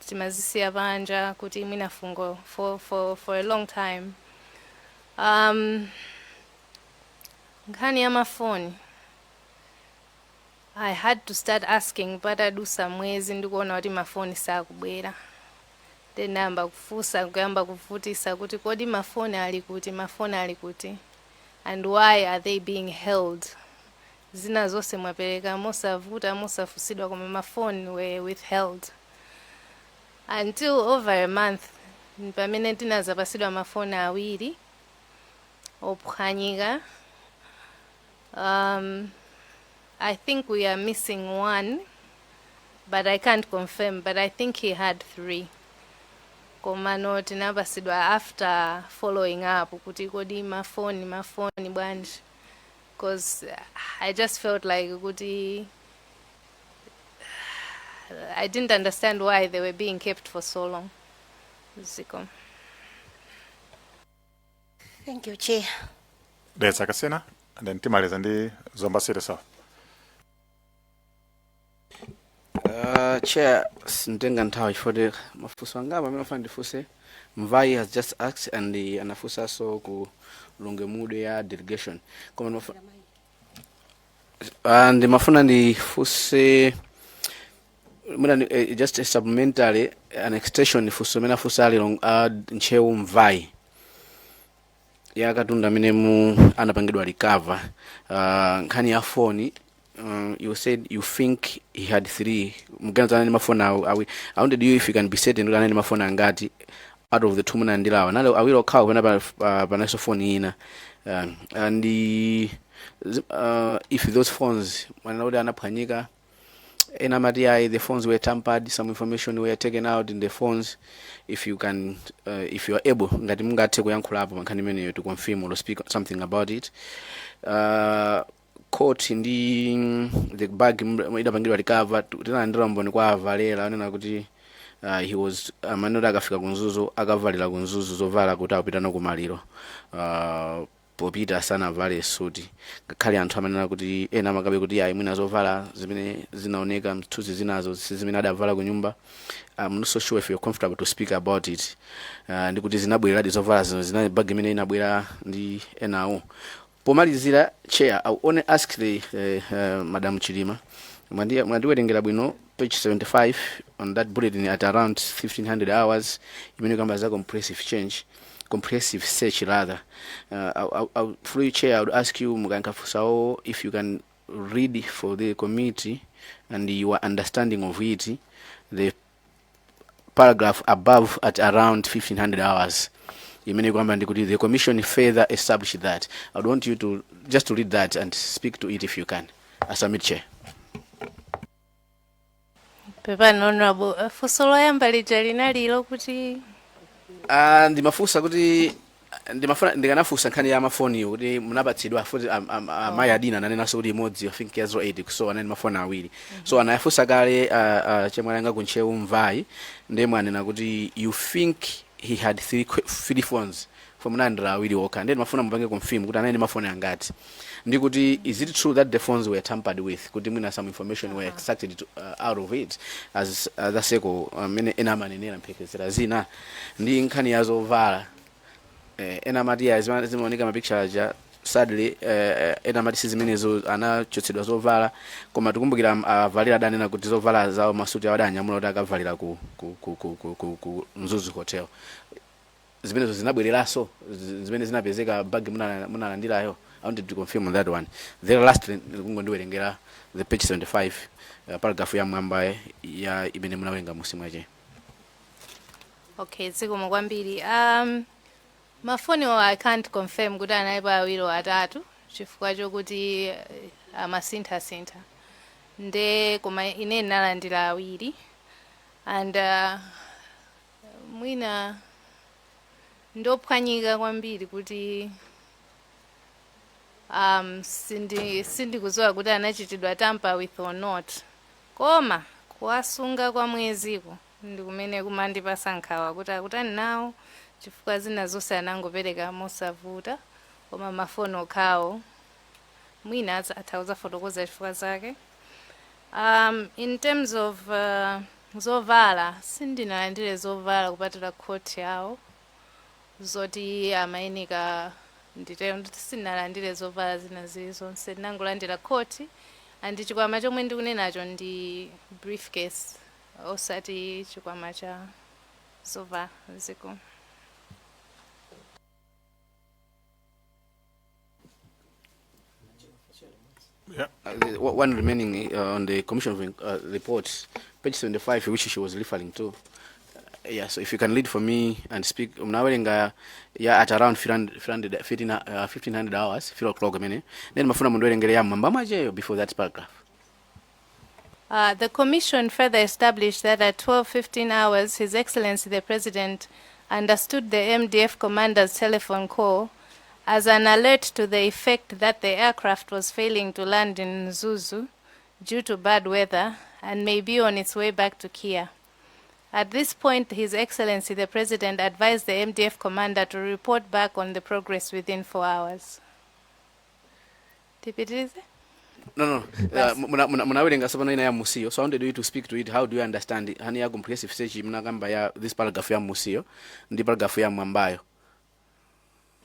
timazisiya panja kuti mwina fungo for a long time. Nkhani ya mafoni, I had to start asking patadusa mwezi. Ndikuona kuti mafoni sakubwera, ndinayamba kufunsa, kuyamba kuvutisa kuti kodi mafoni ali kuti, mafoni ali kuti, and why are they being held? Zina zonse mwapereka mosavuta, mosafusidwa, koma mafoni were withheld until over a month, pamene tinazapasidwa mafoni awiri ophwanyika. I think we are missing one, but I can't confirm, but I think he had three. Komano tinapasidwa after following up kuti kodi mafoni, mafoni bwanji, because I just felt like kuti I didn't understand why they were being kept for so long. Zikomo. Thank you, Chair. Dedza Kasina, and then timaliza ndi Zomba City South. Chair, sintenga nthawi chifukwa mafunso angapo amene afuna ndifunse Mvai has just asked and anafunsanso ku Lungemude ya delegation, koma ndimafuna ndifunse mwina just a supplementary, an extension, funso imene afunsa ali Ntcheu Mvai ya katundu amene mu anapangidwa recover. Nkhani ya foni, you said you think he had three, muganiza anali mafoni awiri. I wanted you if you can be certain kuti anali mafoni angati out of the two munalandilawa, nali awiri okhawo kapena pananso foni ina? And if those phones mwanena kuti anaphwanyika. Ena amati ayi, the phones were tampered, some information were taken out in the phones. If you can, if you are able, ngati mungathe kuyankhulapo pa nkhani imeneyo to confirm or speak something about it. Coat ndi the bag idapangidwa recover, tinalandira umboni kwa avalera anena kuti he was amanoti akafika ku Mzuzu akavalira ku Mzuzu zovala kuti akupita no kumaliro, popita sanavale suti, ngakhale anthu amanena kuti ena amakabe kuti ayi, mwina zovala zimene zinaoneka mthunzi zinazo si zimene adavala ku nyumba. I'm not so sure if you're comfortable to speak about it, ndi kuti zinabwereradi zovala zino zina bag imene inabwera ndi enawo. Pomalizira, Chair, I will only ask the Madam Chilima, mwandiwerengera bwino page 75 on that bulletin at around 1500 hours imene kamba za comprehensive change, comprehensive search rather. Through you, Chair, I would ask you mukayankha funsowo, if you can read for the committee and your understanding of it, the paragraph above at around 1500 hours imene kwamba ndikuti the commission further established that. I would want you to just to read that and speak to it if you can. I submit, Chair. Pepani, Honorable, funso loyamba lija linalilo kuti? Ndimafunsa kuti ndimafuna ndikanafunsa nkhani ya mafoniyo kuti munapatsidwa futi amayi adina ananenanso kuti imodzi, I think ya 08, so anali mafoni awiri. So anayafunsa kale chemwali anga kuntchewu mvayi, ndiye mwanena kuti you think he had three phones for munalandira awiri okha. Ndiye ndimafuna mupange confirm kuti anali ndi mafoni angati, ndi kuti is it true that the phones were tampered with, kuti mwina some information were extracted out of it as zaseko amene ena amanenera mphekesera zina, ndi nkhani ya zovala, ena amati ya zimaoneka ma picture aja, sadly, ena amati si zimenezo, anachotsedwa zovala, koma tikumbukira avalira adanena kuti zovala zawo, masuti awo adanyamula kuti akavalira ku Mzuzu Hotel, zimenezo zinabwereranso zimene zinapezeka bag munalandirayo? I wanted to confirm on that one. Then lastly, kungondiwerengera the page 75, paragraph ya mwamba ya imene munawerenga musi mwache. Okay, zikomo kwambiri. Mafoniwo I can't confirm kuti analipo awiri or atatu chifukwa chokuti amasinthasintha, nde koma ine ndinalandira awiri and mwina ndophwanyika kwambiri kuti sindikudziwa kuti anachitidwa tamper with or not, koma kuwasunga kwa mweziko ndi kumene kumandipasa nkhawa kuti akutani nawo, chifukwa zina zonse anangopereka mosavuta, koma mafoni okhawo mwina atha kudzafotokoza chifukwa zake. In terms of zovala, sindinalandire zovala kupatula coat yawo zoti amayenika nditero nditi sindinalandire zovala zina zilizonse, ndinangolandira coat and chikwama chomwe ndikunenacho ndi briefcase, osati chikwama cha zovala ziko. Yeah. One remaining on the commission of report, page 75, which she was referring to. Yeah, so if you can read for me and speak, mnawerenga ya at around 300, 300, 15, 1500 hours, 3 o'clock amene. Then mafuna mundiwerengere ya mwamba mwacheyo before that paragraph. The Commission further established that at 12:15 hours, His Excellency the President understood the MDF commander's telephone call as an alert to the effect that the aircraft was failing to land in Mzuzu due to bad weather and may be on its way back to Kia. At this point, His Excellency the President advised the MDF commander to report back on the progress within 4 hours. Tipitirize? No. Munawerenga sapano ina ya musiyo, so I wanted you to speak to it. How do you understand it? Nkhani ya comprehensive search munakamba ya this paragraph ya musiyo ndi paragraph ya mwambayo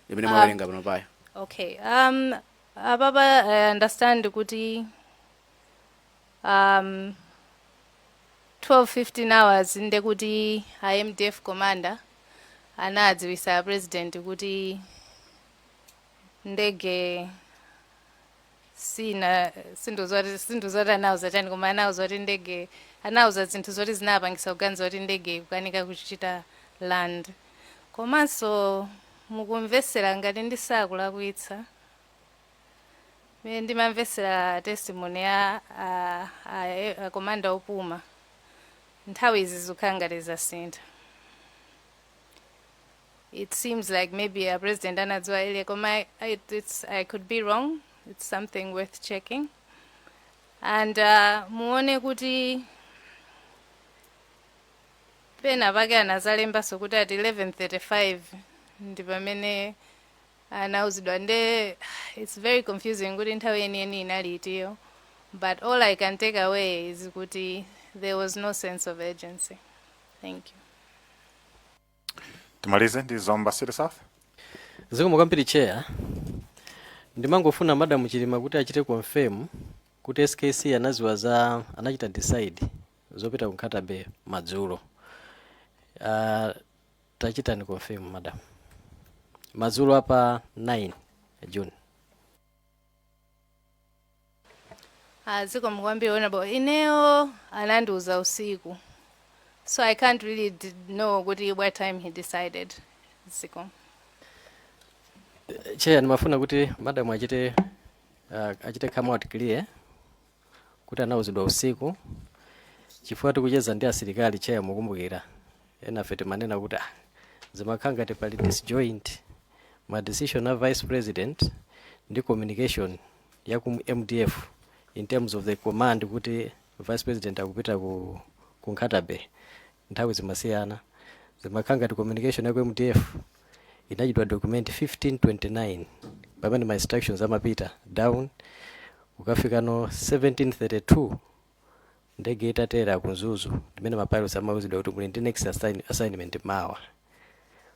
imene mwawerenga pano payo. Okay. Apapa I understand kuti 12:15 hours nde kuti MDF commander anadziwisa president kuti ndege sina sindozoti anauza chani, koma anauza kuti ndege, anauza zinthu zoti zinapangisa kuganiza kuti ndege ikukanika kuchita land. Komanso mukumvesera, ngati ndisakulakwitsa, Mene ndimamvesera testimony ya a commander opuma, nthawi izi zikukhala ngati zasintha. It seems like maybe a president anadziwa earlier, koma I could be wrong. It's something worth checking. And muone kuti pena pake anazalembanso kuti at 11:35 ndi pamene anauzidwa. Nde it's very confusing kuti nthawi yeniyeni inali itiyo, but all I can take away is kuti there was no sense of urgency. Thank you. Timalize ndi Zomba City South. Zikomo kwambiri, Chair. Ndimangofuna Madam Chilima kuti achite confirm kuti SKC anaziwa za anachita decide zopita ku Nkhata Bay madzulo. Tachitani confirm, madam, madzulo apa 9 June. Zikomo kwambiri, Honorable. Ineyo anandiuza usiku, so I can't really know kuti what time he decided. Zikomo. Chair, ndimafuna kuti madam achite come out clear kuti anauzidwa usiku, chifukwa tikucheza ndi asilikali, Chair, mukumbukira enafe timanena kuti zimakhala ngati pali disjoint ma decision a vice president ndi communication ya ku MDF in terms of the command kuti vice president akupita ku Nkhata Bay. Nthawi zimasiyana, zimakhala ngati communication ya ku MDF inachitwa document 15:29, pamene ma instructions amapita down kukafikano 17:32, ndege itatera ku Mzuzu, ndimene ma pilots amauzidwa kuti muli ndi next assignment mawa.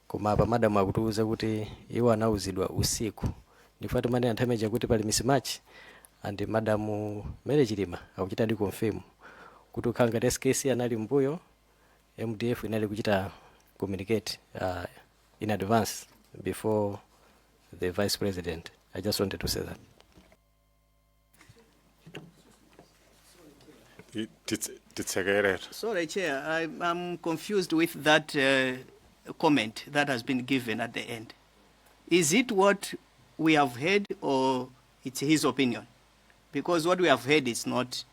Koma apa madam akutiuza kuti iwo anauzidwa usiku. Ndifuna timanena nthawi imeneja kuti pali mismatch, and Madam Mary Chilima akuchita ndi confirm kuti ukhala ngati SKC anali mbuyo, MDF inali kuchita communicate in advance before the vice president. I just wanted to say that. Titsekeretu. Sorry, Chair, I'm confused with that comment that has been given at the end. Is it what we have heard or it's his opinion? Because what we have heard is not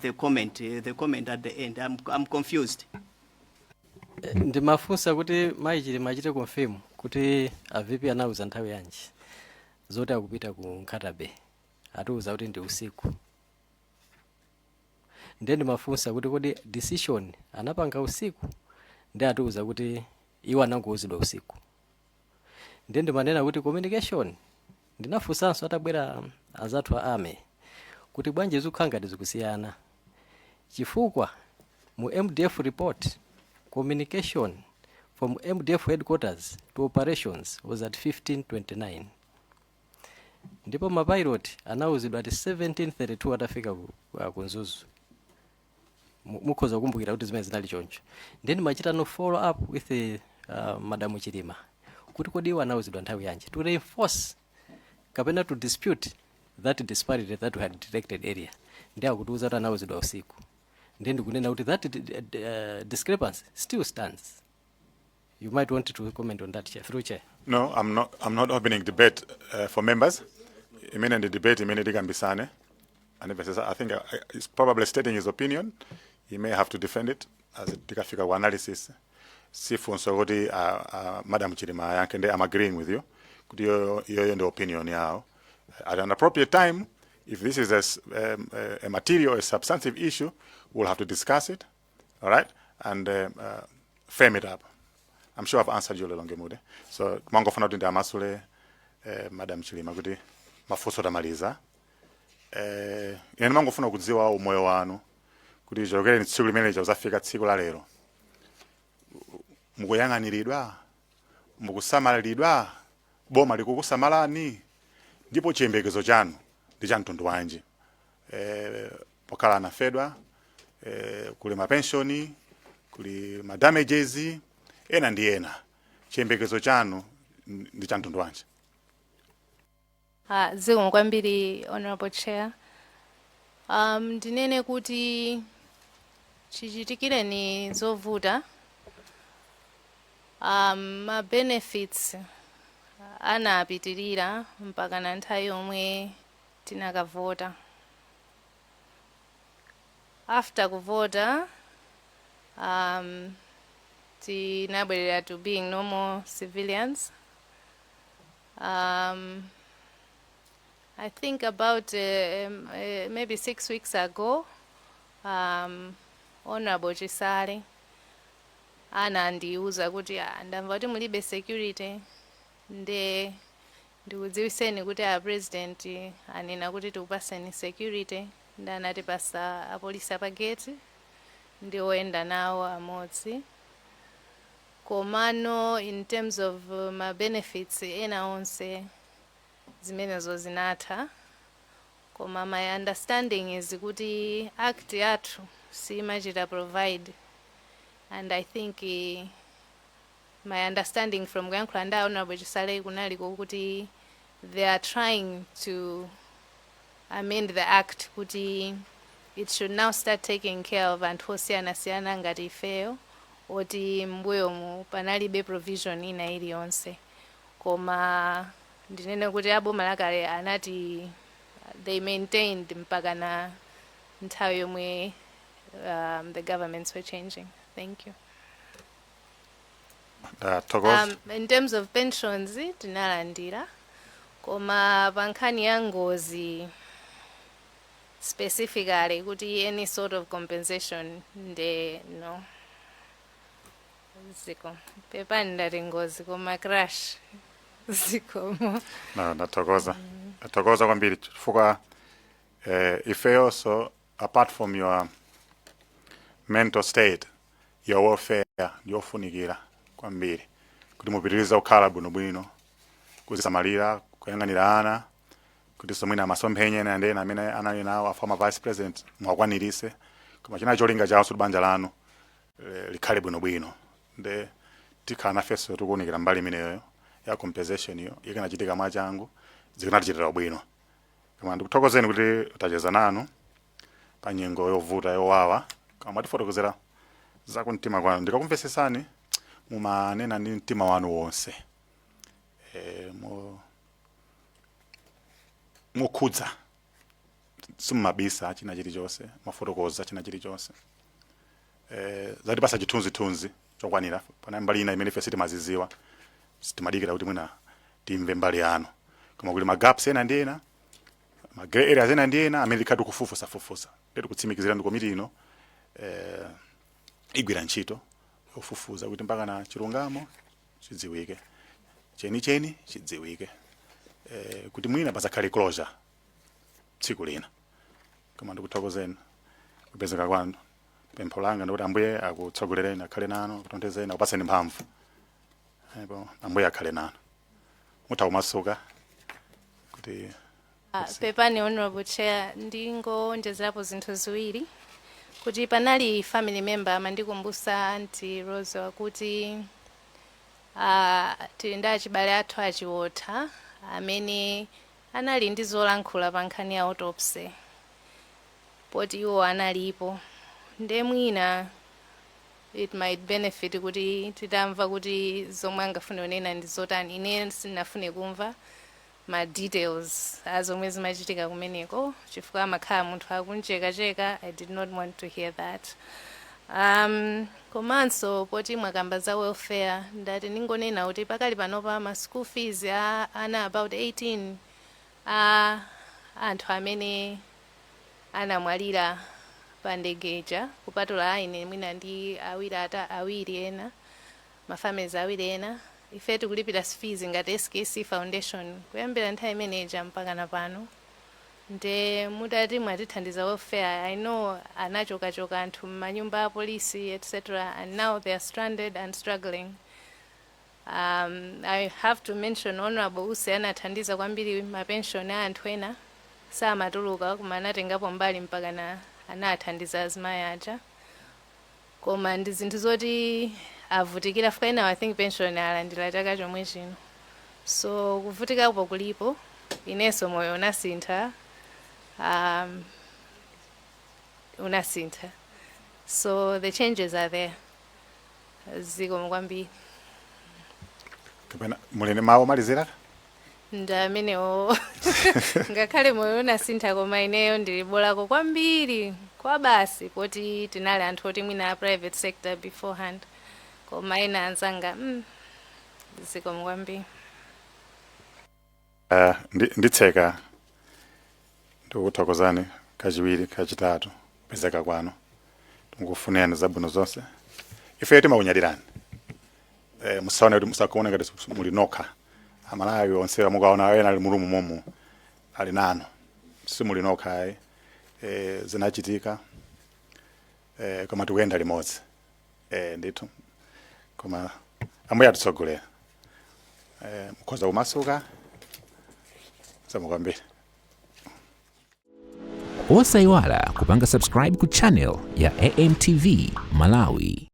the comment at the end. I'm confused. Ndimafunsa kuti mayi Chilima achite confirm kuti a VP anauza nthawi yanji zoti akupita ku Nkhata Bay. Atiuza kuti ndi usiku. Ndiye ndimafunsa kuti kodi decision anapanga usiku? Ndi atiuza kuti iwo anangouzidwa usiku. Ndiye ndimanena kuti communication, ndinafunsanso atabwera azathu a army kuti bwanji zikukhala ngati zikusiyana, chifukwa mu MDF report communication from MDF headquarters to operations was at 15:29, ndipo mapilot anauzidwa ati 17:32 atafika ku Mzuzu. Mukhoza kukumbukira kuti zimene zinali choncho. Then machita no follow up with Madamu Chilima kuti kodi iwo anauzidwa nthawi yanji, to reinforce kapena to dispute that disparity that we had detected earlier. Ndi akutiuza kuti anauzidwa usiku. Ndi ndikunena kuti that discrepancy still stands. You might want to comment on that, Chair, through Chair. No, I'm not opening debate for members. Imene ndi debate imene tikambisane. And if I think he's probably stating his opinion. He may have to defend it as tikafika ku analysis. Sifunso kuti Madam Chilima ayankhe. Ndi I'm agreeing with you kuti iyoyo ndi opinion yawo. At an appropriate time, if this is a material, a substantive issue, we'll have to discuss it, all right, and firm it up. I'm sure I've answered you, Lilongwe Mude. So mangofuna kuti ndiamasule Madam Chilima kuti mafunso tamaliza. Ine ndimangofuna kudziwa umoyo wanu kuti chokereni tsiku limene uzafika tsiku la lero, mukuyang'aniridwa, mukusamaliridwa, boma likukusamalani, ndipo chiyembekezo chanu ndi cha mtundu wanji pokhala anafedwa? Kuli mapenshoni, kuli ma damages ena ndi ena. Chiyembekezo chanu ndi cha mtundu wanji? Zikomo kwambiri, Honorable Chair. Ndinene kuti chichitikireni zovuta, ma benefits anapitirira mpaka na nthawi yomwe Tinakavota. After kuvota, tinabwerera to being normal civilians. I think about maybe 6 weeks ago, Honorable Chisale anandiuza kuti, "Ah, ndamva kuti mulibe security, nde ndikudziwiseni kuti a President anena kuti tikupaseni security." Ndi anatipasa apolisi apageti ndi oyenda nawo amodzi. Komano in terms of ma benefits ena onse, zimenezo zinatha. Koma my understanding is kuti Act yathu simachita provide, and I think my understanding from kuyankhula ndi Honorable Chisale kunaliko kuti they are trying to amend the Act kuti it should now start taking care of anthu osiyanasiyana ngati ifeyo, oti mbuyomu panalibe provision ina iliyonse. Koma ndinene kuti aboma lakale anati they maintained mpaka na nthawi yomwe the governments were changing. Thank you. Ndathokoza. In terms of pensions, tinalandira, koma pa nkhani ya ngozi specifically, kuti any sort of compensation, nde no. Ziko pepani, ndati ngozi koma crash. Zikomo. No, ndathokoza, ndathokoza kwambiri chifukwa ifeyonso, apart from your mental state, your welfare ndiyofunikira kwambiri kuti mupitirize kukhala bwinobwino, kuzisamalira, kuyang'anira ana, kuti mwina masomphenya ena ndi ena amene anali nawo a former Vice President mwakwanirise. Koma china cholinga chawo kuti banja lanu likhale bwinobwino. Nde tikhala nafenso tikuwunikira mbali imeneyo ya compensation iyo. Ikanachitika mwachangu, zikanatichitira bwino. Koma ndikuthokozeni kuti tacheza nanu pa nyengo yovuta, yowawa, koma mwatifotokozera zakumtima kwanu. Ndikakumvesesani, mumanena ndi mtima wanu wonse, mokhudza, simumabisa china chilichonse, mafotokoza china chilichonse, zatipasa chithunzithunzi chokwanira. Pana mbali ina imene ife sitimaziziwa, sitimadikira kuti mwina timve mbali yanu, koma kuli ma gaps ena ndi ena, ma grey areas ena ndi ena amene tikhati kufufuzafufuza. Ndetu kutsimikizira ndi komiti ino igwira ntchito yofufuza kuti mpaka na chilungamo chidziwike, chenicheni chidziwike, kuti mwina pasakhale closure tsiku lina. Koma ndikuthokozeni kupezeka kwanu. Pempho langa ndikuti Ambuye akutsogolereni, akhale nanu, akutonthozeni, akupatseni mphamvu. Ndipo Ambuye akhale nanu. Mutha kumasuka kuti Pepani, Honorable Chair, ndingonjezerapo zinthu ziwiri, kuti panali family member amandikumbusa, Auntie Rose, kuti tili ndi achibale athu achiwotha amene anali ndi zolankhula pa nkhani ya autopsy, poti iwo analipo. Nde mwina it might benefit kuti titamva kuti zomwe angafune kunena ndi zotani. Ine sindinafune kumva ma details azomwe zimachitika kumeneko chifukwa amakhala munthu akunchekacheka. I did not want to hear that. Komanso poti mwakamba za welfare, ndati ningonena kuti pakali panopa ma school fees a ana about 18 a anthu amene anamwalira pa ndegeja, kupatula aine mwina ndi awiri ata awiri ena, ma families awiri ena, ife tikulipira fees ngati SKC Foundation kuyambira nthawi imeneja mpaka na pano. Nde mutati mwatithandiza welfare, I know anachokachoka anthu m'manyumba a polisi, etc., and now they are stranded and struggling. I have to mention Honorable Usi, anathandiza kwambiri mapension a anthu ena, samatuluka koma anatengapo mbali mpaka na anathandiza azimayi aja. Koma ndi zinthu zoti avutikira fika ena, I think pension alandira chaka chomwe chino. So kuvutikapo kulipo. Inenso moyo unasintha, unasintha. So the changes are there. Zikomo kwambiri. Kapena muli ndi mawu omalizira? Ndi amenewo. Ngakhale moyo unasintha, koma ineyo ndili bolako kwambiri kwa basi, poti tinali anthu oti mwina a private sector beforehand, koma ena anzanga, zikomo kwambiri. Nditseka ndikuthokozani kachiwiri, kachitatu kupezeka kwanu. Tikufunirani zabwino zonse. Ife timakunyadirani. Musaone kuti, musakuone ngati muli nokha. Amalawi onse mukaona ena ali mu room momu ali nanu, simuli nokha ayi. Zinachitika, koma tikuyenda limodzi, ndithu, koma Ambuye atitsogolera. Mukhoza kumasuka. Zikomo kwambiri. Osayiwala kupanga subscribe ku channel ya AMTV Malawi.